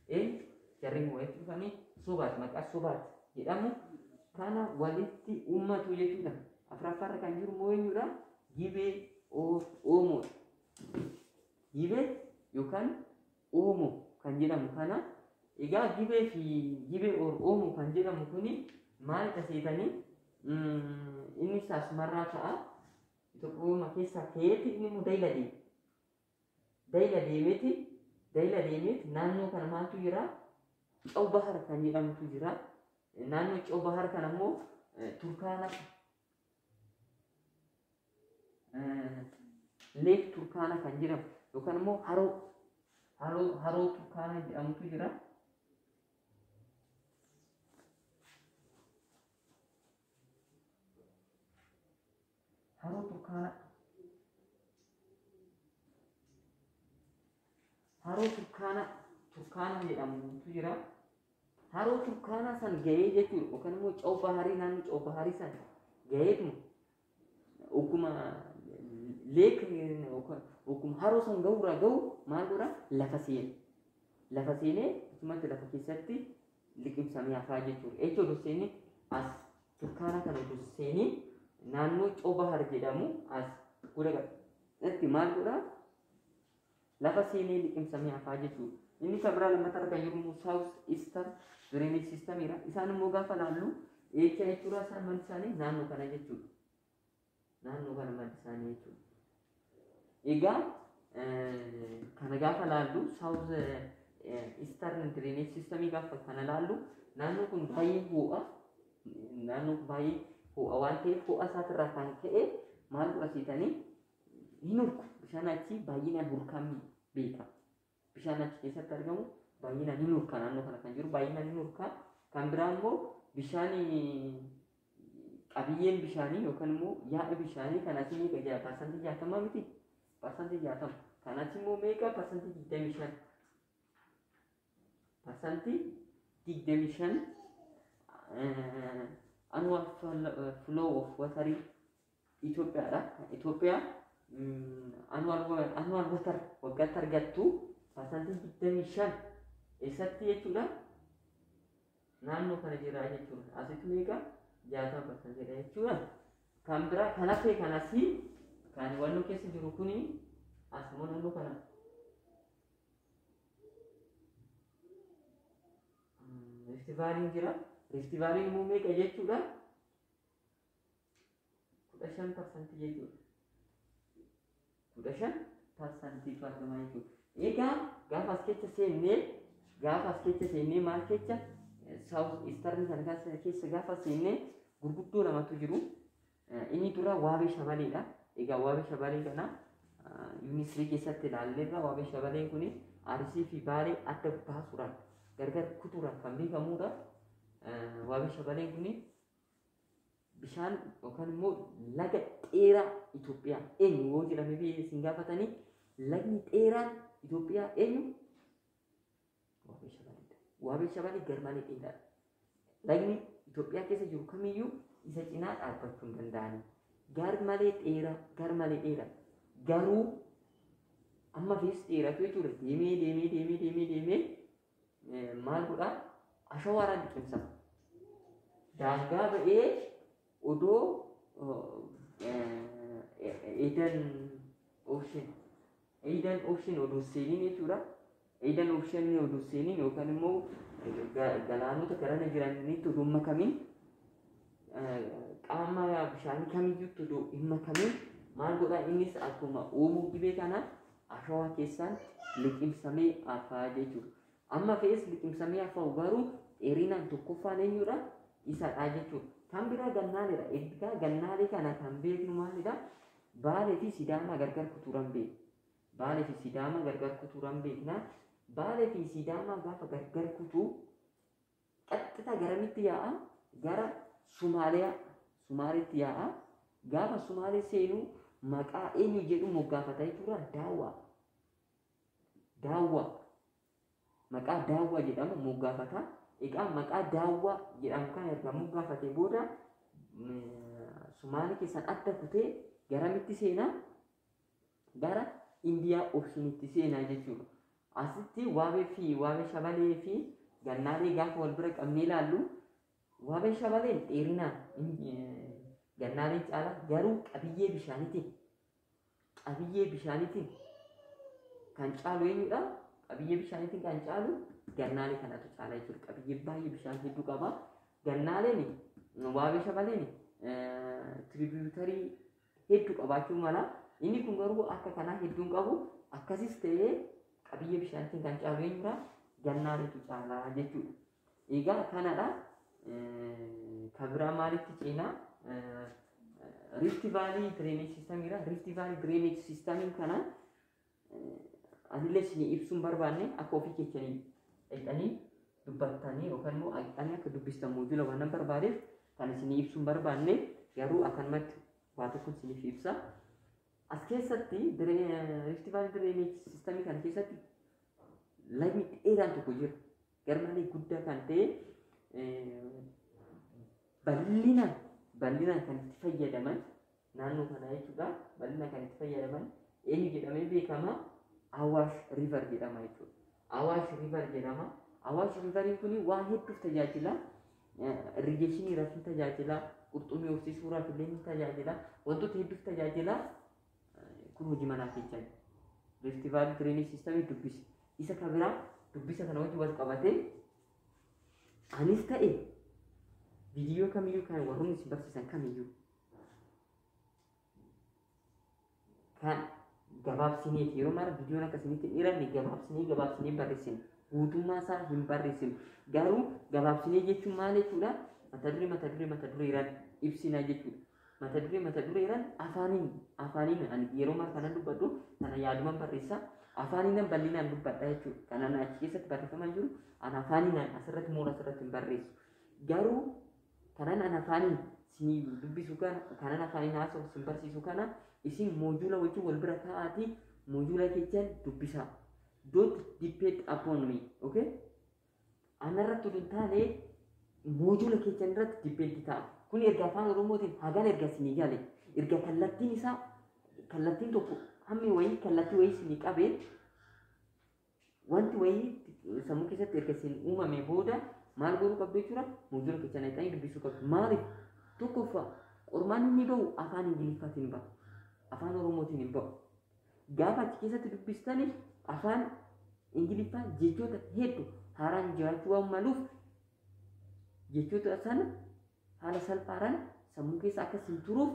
Eenyu jarreen walitti dhufanii Sobaat, maqaa Sobaat jedhamu kana walitti uummatu jechuudha. Afuraffaarra kan jiru immoo eenyudha? Gibee Oomoodha. Gibee yookaan Oomoo kan jedhamu kana. Egaa Gibee fi Gibee or Oomoo kan jedhamu kuni maalidha seetanii? Inni asumarraa ta'a. Itoophiyaa keessaa ka'eeti inni immoo dayila deema. Dayila deemeeti dayila deemeeti naannoo kana maaltu jira? Caw Bahar kan jedhamutu jira. Naannoo Caw Bahar kana immoo Turkaana, Lake Turkaana kan jedhamu yookaan immoo haroo Turkaana jedhamutu jira. Haroo Turkaana. Haroo Turkaana jedhamutu jira. Haroo Turkaanaa san gahee jechuudha, yookaan immoo Caw Baharii, naannoo Caw Baharii san gaheetuma ogguma lake ogguma haroo san gahurraa gahu maal godha? Lafa seena. Lafa seenee achumatti lafa keessatti liqimsamee hafaa jechuudha. Echa odoo seenee, as Turkaanaa kana odoo seenee naannoo Caw Bahar jedhamu as godha itti maal godha? Lafa seenee liqimsamee hafaa jechuudha. Inni kan biraa lammataa kan jiru immoo South Eastern Drainage Systemidha. Isaan immoo gaafa laallu eecha jechuudha? Isaan maddi isaanii naannoo kana jechuudha. Naannoo kana maddi isaanii jechuudha. Egaa kana gaafa laallu, South Eastern Drainage Systemii gaafa kana laallu, naannoo kun baay'ee ho'a. Naannoo kun baay'ee ho'a waan ta'eef ho'a isaatirraa kan ka'e maal godha seetanii? Hin hurku. Bishaan achi baay'inaan hurkaan beekama. Bishaan achi keessatti argamu baay'inaan hin hurka, naannoo kana kan jiru baay'inaan hin hurka. Kan biraa immoo bishaan qabiyyeen bishaanii yookaan immoo yaa'i bishaanii kan asii meeqa jira? 60% miti? 60%. Kan achi immoo meeqa? 25%. 25% annual flow of water Itoophiyaadha. Itoophiyaa annual water waggaatti argattu 25% eessatti jechuudha? Naannoo kana jira jechuudha. Asitti meeqa? 60%dha jechuudha. Kan biraa kan hafe kan asii kan wannoo keessa jiru kuni as immoo naannoo kana Rift Valleyn jira. Rift Valleyn immoo meeqa jechuudha? 15% jechuudha. 15%tu argama jechuudha. Egaa gaafa as keessa seennee Gaafa as keessa seennee maal keessa, South Eastern kana keessa gaafa seennee, gurguddoo lamatu jiru. Inni dura Waabee Shabaleedha. Egaa Waabee Shabalee kana unit 3 keessatti ilaalleerra. Waabee Shabaleen kun Arsii fi Baalee adda baasuudhaan, gargar kutuudhaan kan beekamudha. Waabee Shabaleen kun bishaan yookaan immoo laga dheeraa Itoophiyaa eenyu yoo jedhamee fi isin gaafatanii, lagni dheeraan Itoophiyaa eenyu? Waabee Shabaleedha. Waabee Shabalee garmalee dheeraadha. Lagni Itoophiyaa keessa jiru kamiyyuu isa cinaa dhaabbachuu hin danda'ani. Garmalee dheeraa, garmalee dheeraa. Garuu amma fees dheeratu jechuudha. Deemee deemee deemee deemee deemee maal godhaa? Ashawaaraan liqimsama. Daangaa ba'ee odoo Indian Ocean odoo seeniin jechuudha. Indian Ocean odoo seeniin yookaan immoo galaanota garana jiranitti odoo hin makamin, qaama bishaanii kamiyyuutti odoo hin makamin, maal godhaa? Innis akkuma Oomoo Gibee kana ashawaa keessaan liqimsamee hafaa jechuudha. Amma fe'es liqimsamee hafaa'u, garuu dheerinaan tokkoffaan eenyudha? Isadha jechuudha. Kan biraa Gannaaleedha. Egaa Gannaalee kana kan beeknu maalidha? Baalee fi Sidaamaa gargar kutuudhaan beekna. Baalee fi Sidaamaa gargar kutuudhaan beekna. Baalee fi Sidaamaa gaafa gargar kutuu qaxxita garamitti yaa'a? Gara Sumaaliyaa, Sumaaleetti yaa'a. Gaafa Sumaalee seenuu maqaa eenyu jedhu moggaafata jechuudha? Daawwaa. Daawwaa. Maqaa Daawwaa jedhamu moggaafata. Egaa maqaa Daawwaa jedhamu kana erga moggaafatee booda Sumaalee keessaan adda kutee garamitti seenaa? Gara Indian Oceanitti seenaa jechuudha. Asitti Waabee fi Waabee Shabalee fi Gannaalee gaafa wal bira qabnee ilaallu, Waabee Shabaleen dheerinaan Gannaaleen caalaa, garuu qabiyyee bishaaniitiin kan caalu eenyudha? Qabiyyee bishaaniitiin kan caalu Gannaalee kanatu caala jechuudha. Qabiyyee baay'ee bishaan hedduu qaba. Gannaaleen, Waabee Shabaleen tributary hedduu qabaachuu mala. Inni kun garuu akka kanaa hedduu hin qabu. Akkasis ta'ee qabiyyee bishaaniitiin kan caalu eenyudha? Gannaaleetu caalaa jechuudha. Egaa kanadha. Kan biraa maalitti ceenaa? Rift Valley Drainage Systemiidha. Rift Valley Drainage Systemiin kana anillee isinii ibsuun barbaanne, akka ofii keessanii dhaqxanii dubbattanii yookaan immoo dhaqxanii akka dubbistan module waan nan barbaadeef kan isinii ibsuun barbaanne, garuu akkanumatti waa tokko isiniif ibsa. As keessatti Rift Valley Drainage Systemii kana keessatti lagni dheeraan tokko jira. Garmalee guddaa kan ta'e, bal'inaan bal'inaan kan itti fayyadaman naannoo kanaa jechuudha. Bal'inaan kan itti fayyadaman eenyu jedhamee beekama? Awaash River jedhama jechuudha. Awaash River jedhama. Awaash Riveriin kun waan hedduuf tajaajila. Irrigationiidhaaf ni tajaajila. Qurxummii horsiisuudhaaf illee ni tajaajila. Wantoota hedduuf tajaajila. Kun hojii manaa keessaa. Rift Valley Drainage Systemii dubbisi. Isa kan biraa dubbisa kana wajjin wal qabatee anis ta'e viidiyoo kamiyyuu kan warroonni isin barsiisan kamiyyuu kan gabaabsineeti, yeroo mara viidiyoon akkasinitti hin dheeranne, gabaabsinee gabaabsinee barreessina. Guutummaa isaa hin barreessinu. Garuu gabaabsinee jechuun maal jechuudha? Mata duree mata duree mata dureeraan ibsina jechuudha. Mata duree mata dureeraan afaaniin afaaniin ani yeroo mara kanan dubbadhu kana yaaduman barreessa. Afaaniinan bal'inaan dubbadha jechuudha. Kanan achi keessatti barreeffamaa jiru ani afaaniin asirratti moora asirratti hin barreessu. Garuu kanan ani afaaniin isinii dubbisu kana, kanan afaaniin haasa'u isin barsiisu kana, isin module wajjin wal bira kaa'aatii module keessan dubbisaa. Don't depend upon me, okay? Anarratti oduu hin taane module keessan irratti depend ta'a. Kun erga afaan Oromootiin hagan erga isinii gale, erga kallattiin isaa kallattiin tokko hammi wayii kallattii wayii isinii qabee, wanti wayii sammuu keessatti erga isin uumame booda maal godhuu qabdu jechuudha? Module keessan dhaqxanii dubbisuu qabdu. Maaliif? Tokkoffaa, qormaanni inni bahu afaan Ingiliffaatiin baha. Afaan Oromootiin hin bahu. Gaafa achi keessatti dubbistani afaan Ingiliffaa jechoota hedduu haaraan jiraachuu waan maluuf, jechoota sana haala salphaadhaan sammuu keessa akka isin turuuf,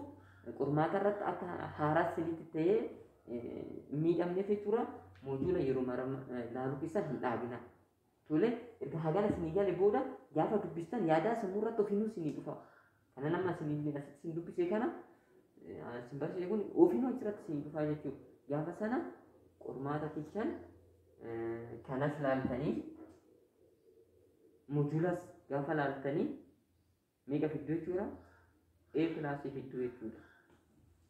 qormaata irratti akka haaraa isinitti ta'ee miidhamneef jechuudha. Module yeroo mara laaluu keessan hin dhaabina. Tole, erga hagana isinii gale booda gaafa dubbistan yaadaa sammuu irratti ofiinuu isinii dhufa. Kana nama isinii asitti isin dubbise, kana isin barsiise kun ofiinuu achirratti isinii dhufaa jechuudha. Gaafa sana qormaata keessan kanas laaltanii, mojulas gaafa laaltanii meeqa fidduu jechuudha? A plus fidduu jechuudha.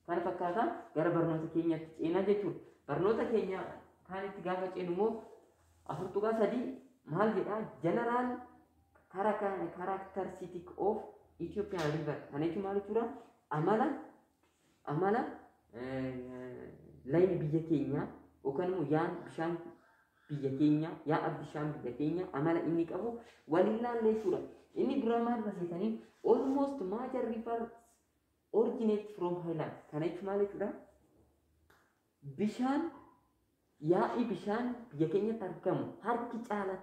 Kana fakkaataa gara barnoota keenyatti ceenaa jechuudha. Barnoota keenya kaanitti gaafa ceenu immoo 4.3 maal jedhaa? General characteristic of Ethiopian river. Kana jechuun maal jechuudha? Amala lagni biyya keenyaa yookaan immoo yaan bishaan biyya keenya, yaa'a bishaan biyya keenya amala inni qabu waliin ilaalle jechuudha. Inni dura maal barsiisanii? Almost major rivers originate from highland. Kana jechuun maal jechuudha? Bishaan, yaa'i bishaan biyya keenyatti argamu harki caalaan,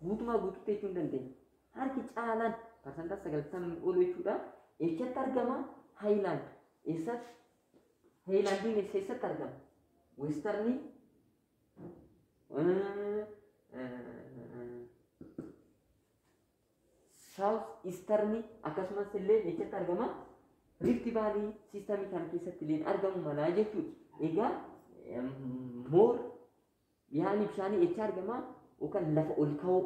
guutumaa guututti jechuu hin dandeenya. Harki caalaan 90% ol jechuudha. Eessatti argama? Highland. Eessatti? Highlandiin eessatti argama? Westernii, South Easternii, akkasumas illee eessatti argama? Rift Valley systemii kana keessatti illee argamu malaa jechuudha. Egaa more yaa'ni bishaanii eessa argama? Yookaan lafa ol ka'oo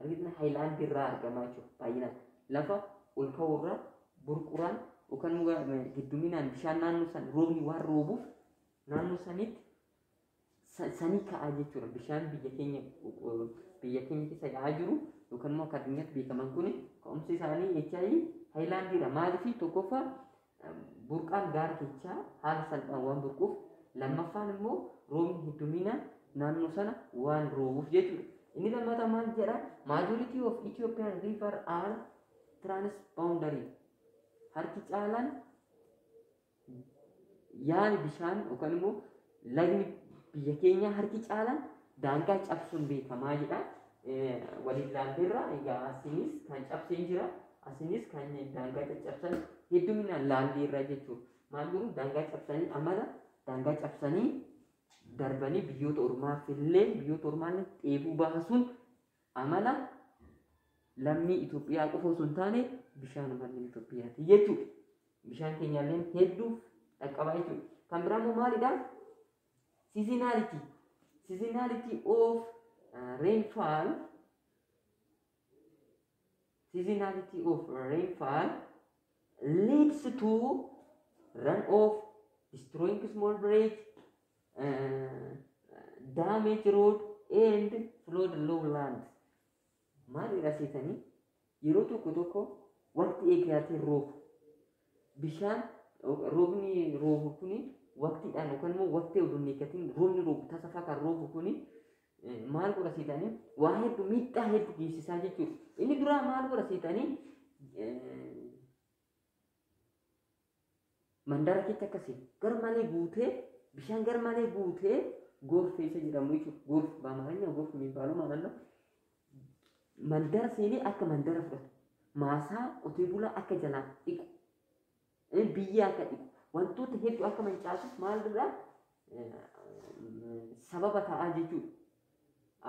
argina, highlandii irraa argama jechuudha baay'inaan. Lafa ol ka'oo irraa burquraan yookaan hedduminaan bishaan naannoo san roobni waan roobuuf naannoo sanitti sanii ka'aa jechuudha. Bishaan biyya keenya keessa yaa'aa jiru yookaan immoo akka addunyaatti beekaman kun ka'umsi isaanii eechaayi? Highlandiidha. Maaliif? Tokkoffaa, burqaan gaara keessaa haala salphaan waan burquuf, lammaffaan immoo roobni hedduminaan naannoo sana waan roobuuf jechuudha. Inni lammataa maal jedha? Majority of Ethiopian river are transboundary. Harki caalaan yaani bishaan yookaan immoo lagni biyya keenyaa harki caalaan daangaa cabsuun beekamaa jedha. Waliin laalleerra egaa, asinis kan cabseen jira, asinis kan daangaa caccabsan hedduminaan laalleerra jechuudha. Maal godhu? Daangaa cabsanii, amala daangaa cabsanii darbanii biyyoota ormaaf illee, biyyoota ormaallee dheebuu baasuun amala lammii Itoophiyaa qofa osoo hin taane bishaan lammii Itoophiyaati jechuudha. Bishaan keenyaallee hedduu dhaqqabaa jechuudha. Kan biraa immoo maalidha? Seasonality. Seasonality of rainfall. Seasonality of rainfall leads to runoff, destroying small bridge, damage road and flood lowlands. Maalidha seetanii? Yeroo tokko tokko waqti eegatee roobu, bishaan roobni roobu kuni waqtiidhaan yookaan immoo waqtii oduu hin eeggatiin roobni roobu, tasa fa'aa kan roobu kuni maal godha seetanii? Waa hedduu, miidhaa hedduu geessisaa jechuudha. Inni duraa maal godha seetanii? Mandara keessa akkasii gar malee guutee, bishaan gar malee guutee ጎርፍ isa jedhamu jechuudha. ጎርፍ በአማርኛ ጎርፍ የሚባለው ማለት ነው። Mandara seenee akka mandara fudhatu, maasaa qotee bulaa akka jalaa dhiqu, biyya akka dhiqu, wantoota hedduu akka mancaasuuf maal irraa sababa ta'aa jechuudha.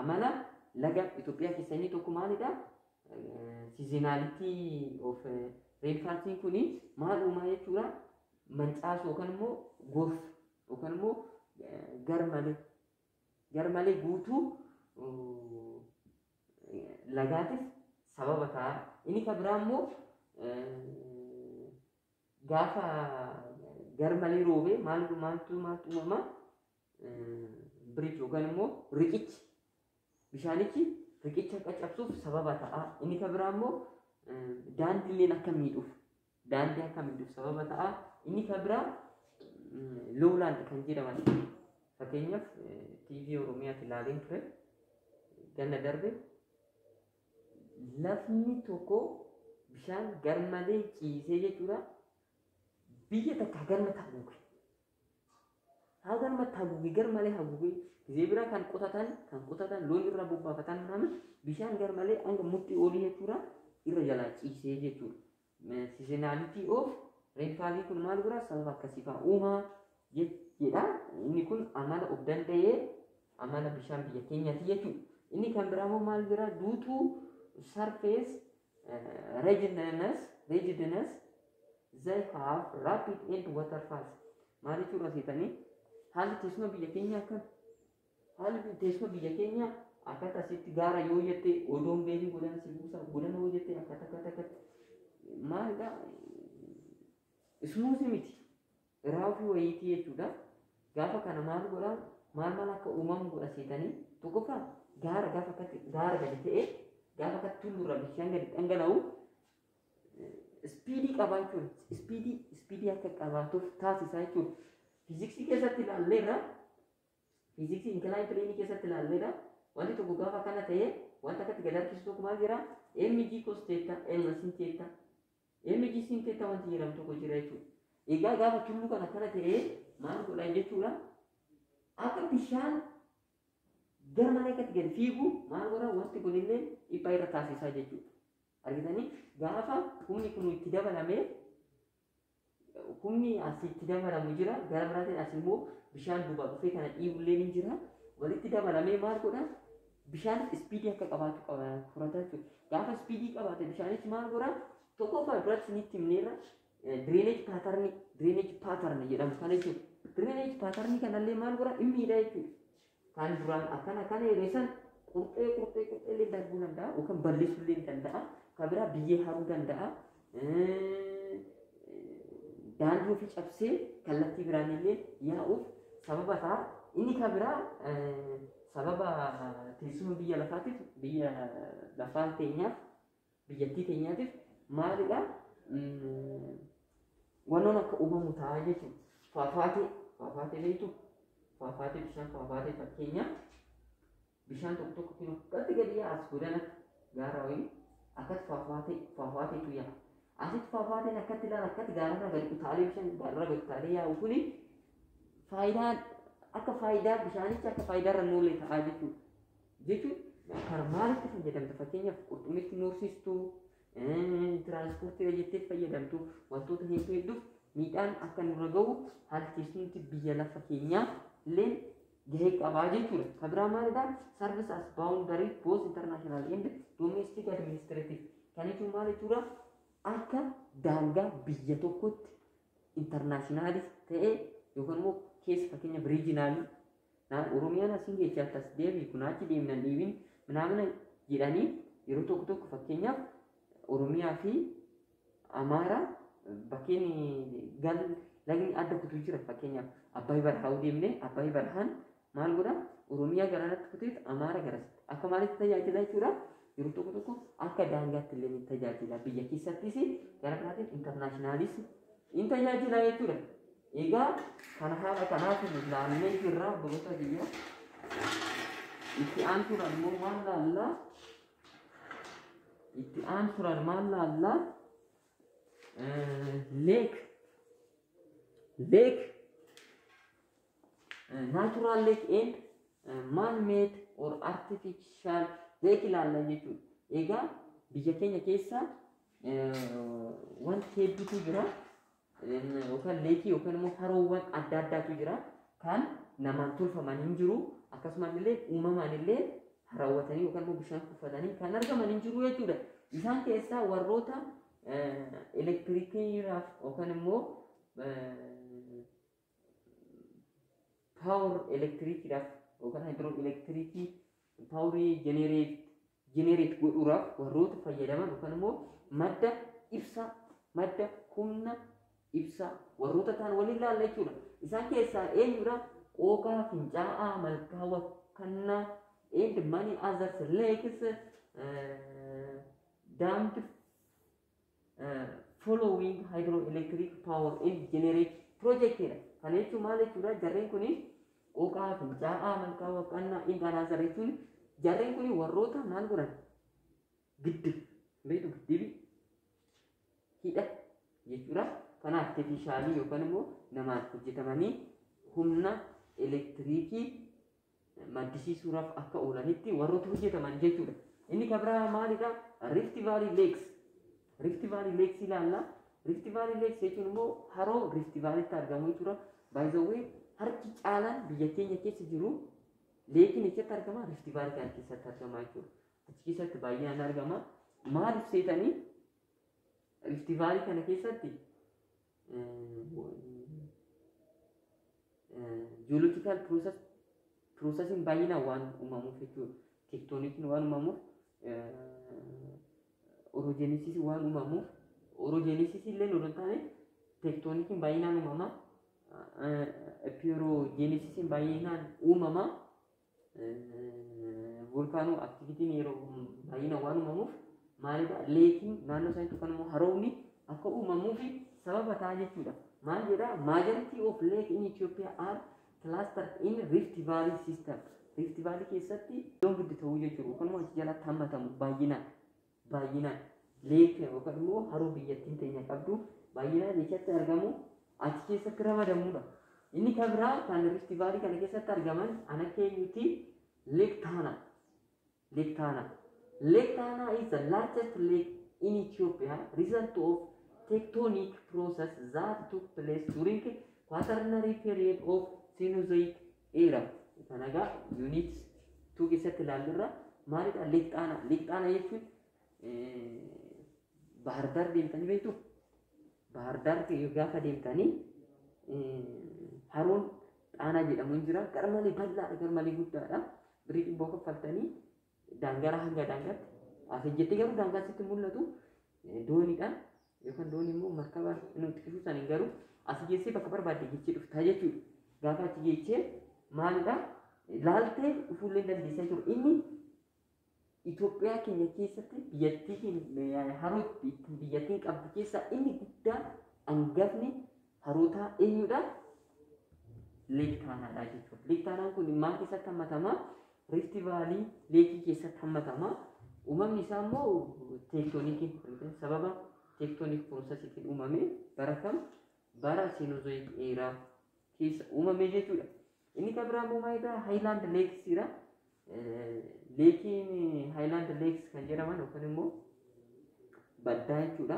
Amala laga Itoophiyaa keessa inni tokko maalidha? Seasonality of rainfallsiin kuni maal uumaa jechuudha? Mancaasu yookaan immoo ጎርፍ yookaan immoo gar malee guutuu lagaatif sababa ta'a. Inni kan biraa immoo gaafa gar malee roobee maal maaltu uumama? Bridge yookaan immoo riqichi, bishaanichi riqicha akka cabsuuf sababa ta'a. Inni kan biraa immoo daandiileen akka miidhuuf, daandii akka miidhuuf sababa ta'a. Inni kan biraa lowland kan jedhaman, fakkeenyaaf TV Oromiyaatti ilaaleen ture ganna darbe, lafni tokko bishaan garmalee ciisee jechuudha, biyya takka hagarmatti haguuge, hagarmatti haguuge, garmalee haguuge. Gizee bira kan qotatan, loon irra bobbaafatan nama bishaan garmalee hanga murtii olii jechuudha irra jalaa ciisee jechuudha. Seasonality of rainfallii kun maal godha? Sababa akkasii fa'aa uumaa jedha. Inni kun amala of danda'ee amala bishaan biyya keenyaati jechuudha. Inni kan biraa immoo maal jira? Due to surface ruggedness, they have rapid and waterfalls. Maal jechuudha seetanii? Haalli teessuma biyya keenyaa akkam? Haalli teessuma biyya keenyaa akkata asitti gaara yoo jette, odoon beekii godana si buusa, godana yoo jette, akkata akkata akkata maalidha, smooth miti, rough wayiitii jechuudha. Gaafa kana maal godhaa, maal maal akka uumamu godha seetanii? Tokkoffaa, gaara gaafa akkatti gaara gadi ta'e, gaafa akkatti tulluurraa bishaan gadi dhangala'u, speed qabaa jechuudha. Speed akka qabaatuuf taasisaa jechuudha. Fiiziksii keessatti ilaalleerra, fiiziksii inclined plane keessatti ilaalleerra. Wanti tokko gaafa kana ta'e, wanta akkatti gad harkisu tokko maal jira? Mg cos theta, m sin theta, mg sin theta wanti jedhamu tokko jira jechuudha. Egaa gaafa tulluu kana akkana ta'e, maal godha jechuudha? Akka bishaan gara malee akkatti gadi fiigu maal godha? Wanti kunillee dhiibbaa irra taasisaa jechuudha. Argitanii, gaafa humni kun itti dabalamee, humni asitti dabalamu jira, gara biraatiin as immoo bishaan duubaa dhufee kana dhiibullee ni jira. Walitti dabalamee maal godha? Bishaan speed akka qabaatu qaba furata jechuudha. Gaafa speed qabaate, bishaanichi maal godha? Tokkoffaa, duratti isinitti himneerra, drainage pattern jedhamu kana jechuudha. Drainage pattern kanallee maal godha? Hin miidha jechuudha. Kan duraan akkana akkana yeroo san qurxee qurxee qurxee illee darbuu danda'a yookaan balleessuu illee danda'a. Kan biraa biyyee haruu danda'a. Daandii ofii cabsee kallattii biraan illee yaa'uuf sababa ta'a. Inni kan biraa, sababa teessuma biyya lafaatiif, biyya lafaa teenyaaf, biyyattii teenyaatiif maalidha? Wannoon akka uumamu ta'a jechuudha. Faafaatee beektu? Faafaatee, bishaan faafaatee, fakkeenya bishaan tokko tokko kinu akkatti gadi yaa'a, as godana gaara wayii akkatti faafaateetu yaa'a. Asitti faafaateen akkatti ilaala, akkatti gaararraa gadi utaalee, bishaan gaararraa gadi utaalee yaa'u kuni faayidaa akka faayidaa bishaanichi akka faayidaarra nuulee ta'aa jechuudha. Jechuun kan maalitti fayyadamta? Fakkeenyaaf, qurxummiitti nuursistuu, tiraanspoortii jettee fayyadamtu, wantoota hedduu hedduuf miidhaan akka nurra gahu haalli teessumti biyya lafa keenyaa illee gahee qabaa jechuudha. Kan biraa maalidha? Service as boundary, both international and domestic administrative. Kan jechuun maal jechuudha? Akka daangaa biyya tokkotti international ta'ee yookaan immoo keessa, fakkeenyaaf, regional Oromiyaan asiin geechee akkas deebi, kun achi deemnan dhiibin minaamina jedhanii, yeroo tokko tokko, fakkeenyaaf, Oromiyaa fi Amaaraa bakkeen gal lagni adda kutuu jira. Fakkeenyaaf, Abbaay Barahaa deemnee, Abbaay Barahaan maal godha? Oromiyaa garanatti kuteet Amaara garasitti akka maalitti tajaajila jechuudha. Yeroo tokko tokko akka daangaatti illee ni tajaajila, biyya keessattis, gara biraatiin internationalis in tajaajila jechuudha. Egaa kana haala kanaaf ilaallee jirra, obboloota kiyya. Itti aansuudhaan immoo maal laallaa? Itti aansuudhaan maal laallaa? Lake, natural lake and man made or artificial lake ilaalla jechuudha. Egaa biyya keenya keessa wanti hedduutu jira. Yookaan lake yookaan immoo haroowwan adda addaatu jira. Kan namaan tolfaman hin jiru. Akkasumas illee uumamaan illee harawwatanii yookaan immoo bishaan kuufatanii kan argaman hin jiru jechuudha. Isaan keessaa warroota elektirikiidhaaf yookaan immoo power elektirikiidhaaf yookaan hydroelectric power generate godhuudhaaf warroota fayyadaman yookaan immoo madda ibsaa, madda humna ibsaa warroota ta'an waliin ilaalla jechuudha. Isaan keessaa eenyudha? Qooqaa, Fincaa'aa, Malkaa, Wakkannaa and many others lakes dammed following hydroelectric power and generate project jedha. Kana jechuun maal jechuudha? Jarreen kuni Qooqaa, Fincaa'aa, Malkaa, Waqqannaa and another jechuun jarreen kuni warroota maal godhan? Giddib beektu, giddibi hidha jechuudha. Kana artificial yookaan immoo namaan hojjetamanii humna elektiriikii maddisiisuudhaaf akka oolanitti warroota hojjetaman jechuudha. Inni kan biraa maalidha? Rift Valley Lakes. Rift Valley Lakes ilaalla. Rift Valley Lakes jechuun immoo haroo Rift Valleytti argamu jechuudha. By the way, harki caalaan biyya keenya keessa jiru Lakeiin eessatti argama? Rift Valley kana keessatti argama jechuudha. Achi keessatti baay'inaan argama. Maaliif seetanii? Rift Valley kana keessatti geological processiin baay'inaan waan uumamuuf jechuudha. Tectoniciin waan uumamuuf, orogenesisii waan uumamuuf, orogenesisii illee odoo hin taane tectoniciin baay'inaan uumama. Epeirogenesisiin baay'inaan uumama. Volcano activityn yeroo baay'inaan waan uumamuuf maalidha? Lakeiin naannoo isaaniitti yookaan immoo haroomni akka uumamuuf sababa ta'a jechuudha. Maal jedhaa? Majority of lake in Ethiopia are clustered in Rift Valley system. Rift Valley keessatti iddoon guddi ta'uu jechuudha. Yookaan immoo achi jalatti hammatamu baay'inaan lake yookaan immoo haroo biyyattiin teenya qabdu baay'inaan eessatti argamu? Achi keessatti ramadamuudha. Inni kan biraa kan Rift Valley kana keessatti argaman ana keenyuti? Lake Tana. Lake Tana. Lake Tana is the largest lake in Ethiopia, result of tectonic process that took place during Quaternary period of Cenozoic era. Kana egaa unit 2 keessatti ilaallurra. Maalidha Lake Tana? Lake Tana jechuun Bahar Daar deemtanii beektu? Bahar Daar gaafa deemtanii haroon Xaanaa jedhamu hin jira. Gar malee bal'aadha, gar malee guddaadha. Birrii 100 kaffaltanii daangaraa hanga daangaatti as ejjettee garuu daangaa sitti mul'atu dooniidhaan yookaan doonii immoo markaba inni xiqqisuu saniin garuu as geessee bakka barbaadde geessee dhuftaa jechuudha. Gaafa achi geessee maalidha? Laaltee dhufuullee dandeessaa jiru. Inni Itoophiyaa keenya keessatti biyyattii haroo biyyattiin qabdu keessaa inni guddaa hangafni harootaa eenyudha? Lake Taanaadha jechuudha. Lake Taanaan kun maal keessatti hammatama? Rift Valley lakeii keessatti hammatama. Uumamni isaa immoo tectoniciin, sababa tectonic processiitiin uumame. Bara kam? Bara Cenozoic era keessa uumame jechuudha. Inni kan biraa immoo maalidha? Highland lakesiidha. Lakeiin highland lakes kan jedhaman yookaan immoo baddaa jechuudha.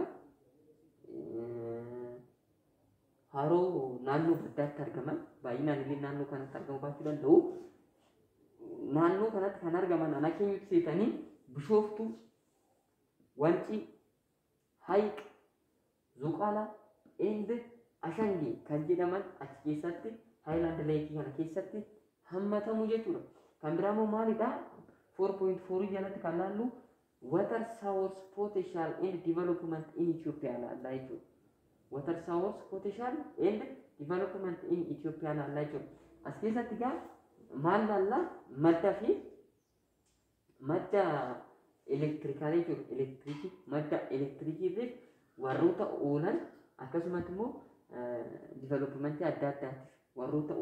Haroo naannoo baddaatti argaman baay'inaan illee naannoo kanatti argamu baachuu danda'u. Naannoo kanatti kan argaman ana keenyatti seetanii? Bishooftuu, Wancii, Hayiq, Zuqaalaa and Ashangee kan jedhaman achi keessatti highland lakeii kana keessatti hammatamu jechuudha. Kan biraa immoo maalidha? 4.4 jalatti kan laallu water source potential and development in Ethiopia laallaa jechuudha. Water source potential and development in Ethiopia laallaa jechuudha. As keessatti egaa maal laallaa? Madda fi madda elektirikaalii jechuudha. Elektirikii, madda elektirikiitiif warroota oolan, akkasumas immoo developmentii adda addaatiif warroota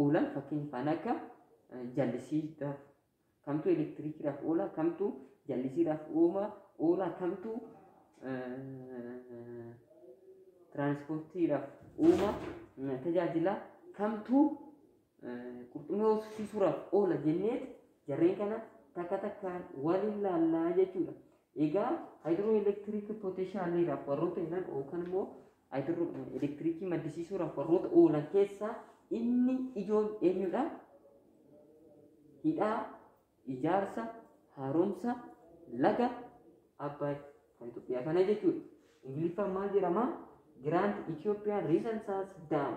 oolan, fakkeenyaaf akka jallisiidhaaf kamtu elektirikiidhaaf oola, kamtu jallisiidhaaf oola, kamtu tiraanspoortiidhaaf uuma tajaajila, kamtu qurxummii horsiisuudhaaf oola jenneet jarreen kana takka takkaan waliin laallaa jechuudha. Egaa hydroelectric potentialiidhaaf warroota oolan yookaan immoo hydro elektirikii maddisiisuudhaaf warroota oolan keessaa inni ijoon eenyudha? Hidhaa ijaarsa haaromsa laga Abbaay kan Itoophiyaa kana jechuudha. Ingiliffaan maal jedhama? Grand Ethiopian Renaissance Dam.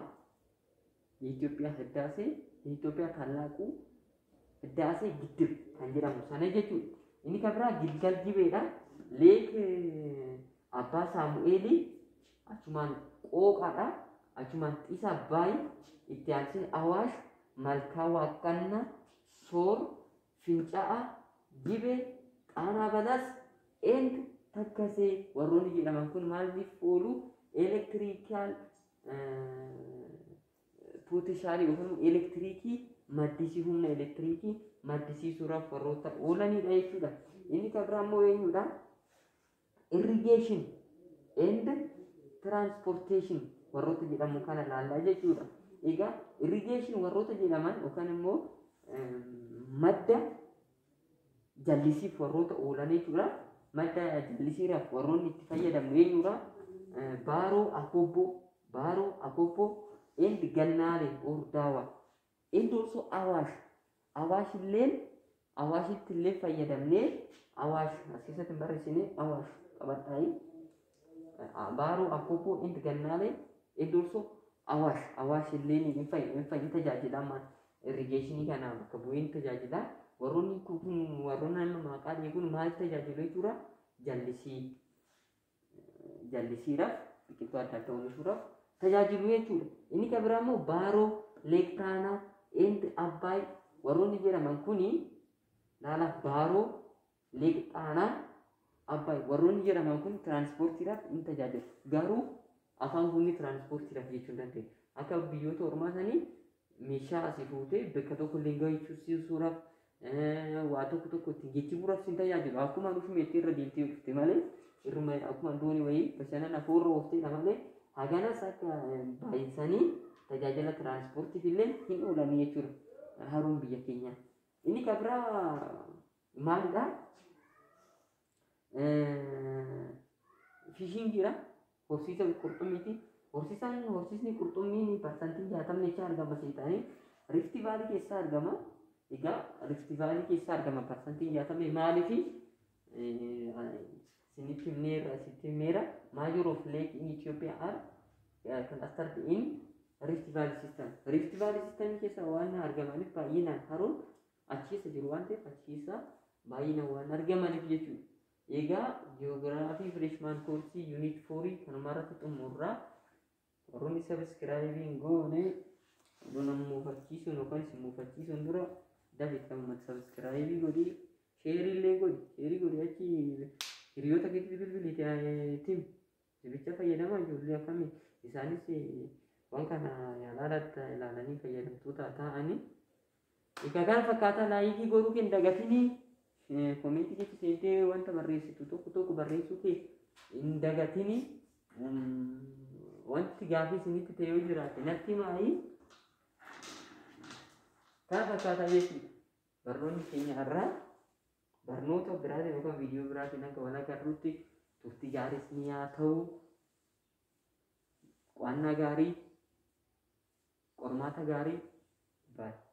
የኢትዮጵያ ህዳሴ፣ የኢትዮጵያ ታላቁ ህዳሴ ግድብ kan jedhamu sana jechuudha. Inni kan biraa Gilgal Gibeedha. Lake Abbaa Saamu'eelii, achumaan Qooqaadha. Achumaan Xiisa Abbaay, itti aansee Awaash, Malkaa Waaqannaa, Soor, Fincaa'aa, Gibee, Xaanaa Balas and Takkasee warroonni jedhaman kun maaliif oolu? Electrical potentialii yookaan elektirikii maddisii, humna elektirikii maddisiisuudhaaf warroota oolanidha jechuudha. Inni kan biraa immoo eenyudha? Irrigation and transportation warroota jedhamu kana laallaa jechuudha. Egaa irrigation warroota jedhaman yookaan immoo madda jallisiif warroota oolan jechuudha. Madda jallisiidhaaf warroonni itti fayyadamnu eenyudha? Baaroo Akobboo, Baaroo Akobboo and Gannaalee or Daawaa. And also Awaash. Awaash illeen, Awaashitti illee fayyadamnee, Awaash as keessatti hin barreessine, Awaash qabadhaayii. Baaroo, Akooboo and Gannaalee and also Awaash. Awaash illee hin tajaajila, amma irrigation kana bakka bu'ee tajaajila. Warroonni kun, warroonni amma maqaa kun maal tajaajilu jechuudha? Jallisii. Jallisiidhaaf, biqiltuu adda addaa oomishuudhaaf tajaajilu jechuudha. Inni kan biraa immoo Baaroo, Lake Taanaa, and Abbaay warroonni jedhaman kuni, laala, Baaroo, Lake Xaanaa, Abbaay warroonni jedhaman kun tiraanspoortiidhaaf in tajaajilu. Garuu afaan kunni tiraanspoortiidhaaf jechuu hin dandeenyu. Akka biyyoota ormaa sanii meeshaa asii fuutee bakka tokko illee gahuudhaaf, waa tokko tokko ittiin geejjibuudhaaf sin tajaajilu. Akkuma dhufumeetti irra deemtee dhufte malee, irruma akkuma doonii wayii bashannana afuurra oofteedha malee, haganas akka baay'isanii tajaajila tiraanspoortiif illee hin oolanii jechuudha haruun biyya keenyaa. Inni kan biraa maalidha? Fishingiidha. Horsiisa qurxummiiti. Horsiisaan, horsiisni qurxummiin 60% jecha argama seexanii Rift Valley keessaa argama. Egaa Rift Valley keessaa argama 60% maaliifi? Isinitti himneerra, sitti himneera. Major of lake in Ethiopia are clustered in Rift Valley system. Rift Valley system keessa waan argamaniif, baay'inaan haroon achi keessa jiru waan ta'eef, achi keessa baay'inaan waan argamaniif jechuudha. Egaa jiyoogiraafii freshman course unit 4 kanuma irratti xumurraa. Warroonni subscribe hin goone nama muufachiisuun yookaan isin muufachiisuun dura dafi kan subscribe godhi, share illee godhi, share godhi, achi hiriyoota keetti bilbilii tim sibicha fayyadamaa, ijoollee akkamii isaanis waan kana yaalaatti ilaalanii fayyadamtoota ta'anii. Egaa kana fakkaataa, like godhuu kee hin dagatinii, comment keessa seentee wanta barreessitu tokko tokko barreessuu kee hin dagatinii. Wanti gaafii isinitti ta'e yoo jiraate natti himaayii. Kana fakkaataa jechuudha. Barnoonni keenya har'aa barnoota biraatiin yookaan viidiyoo biraatiin akka wal agarruutti turtii gaariis ni haa ta'u. Qo'annaa gaarii, qormaata gaarii, baay'ee.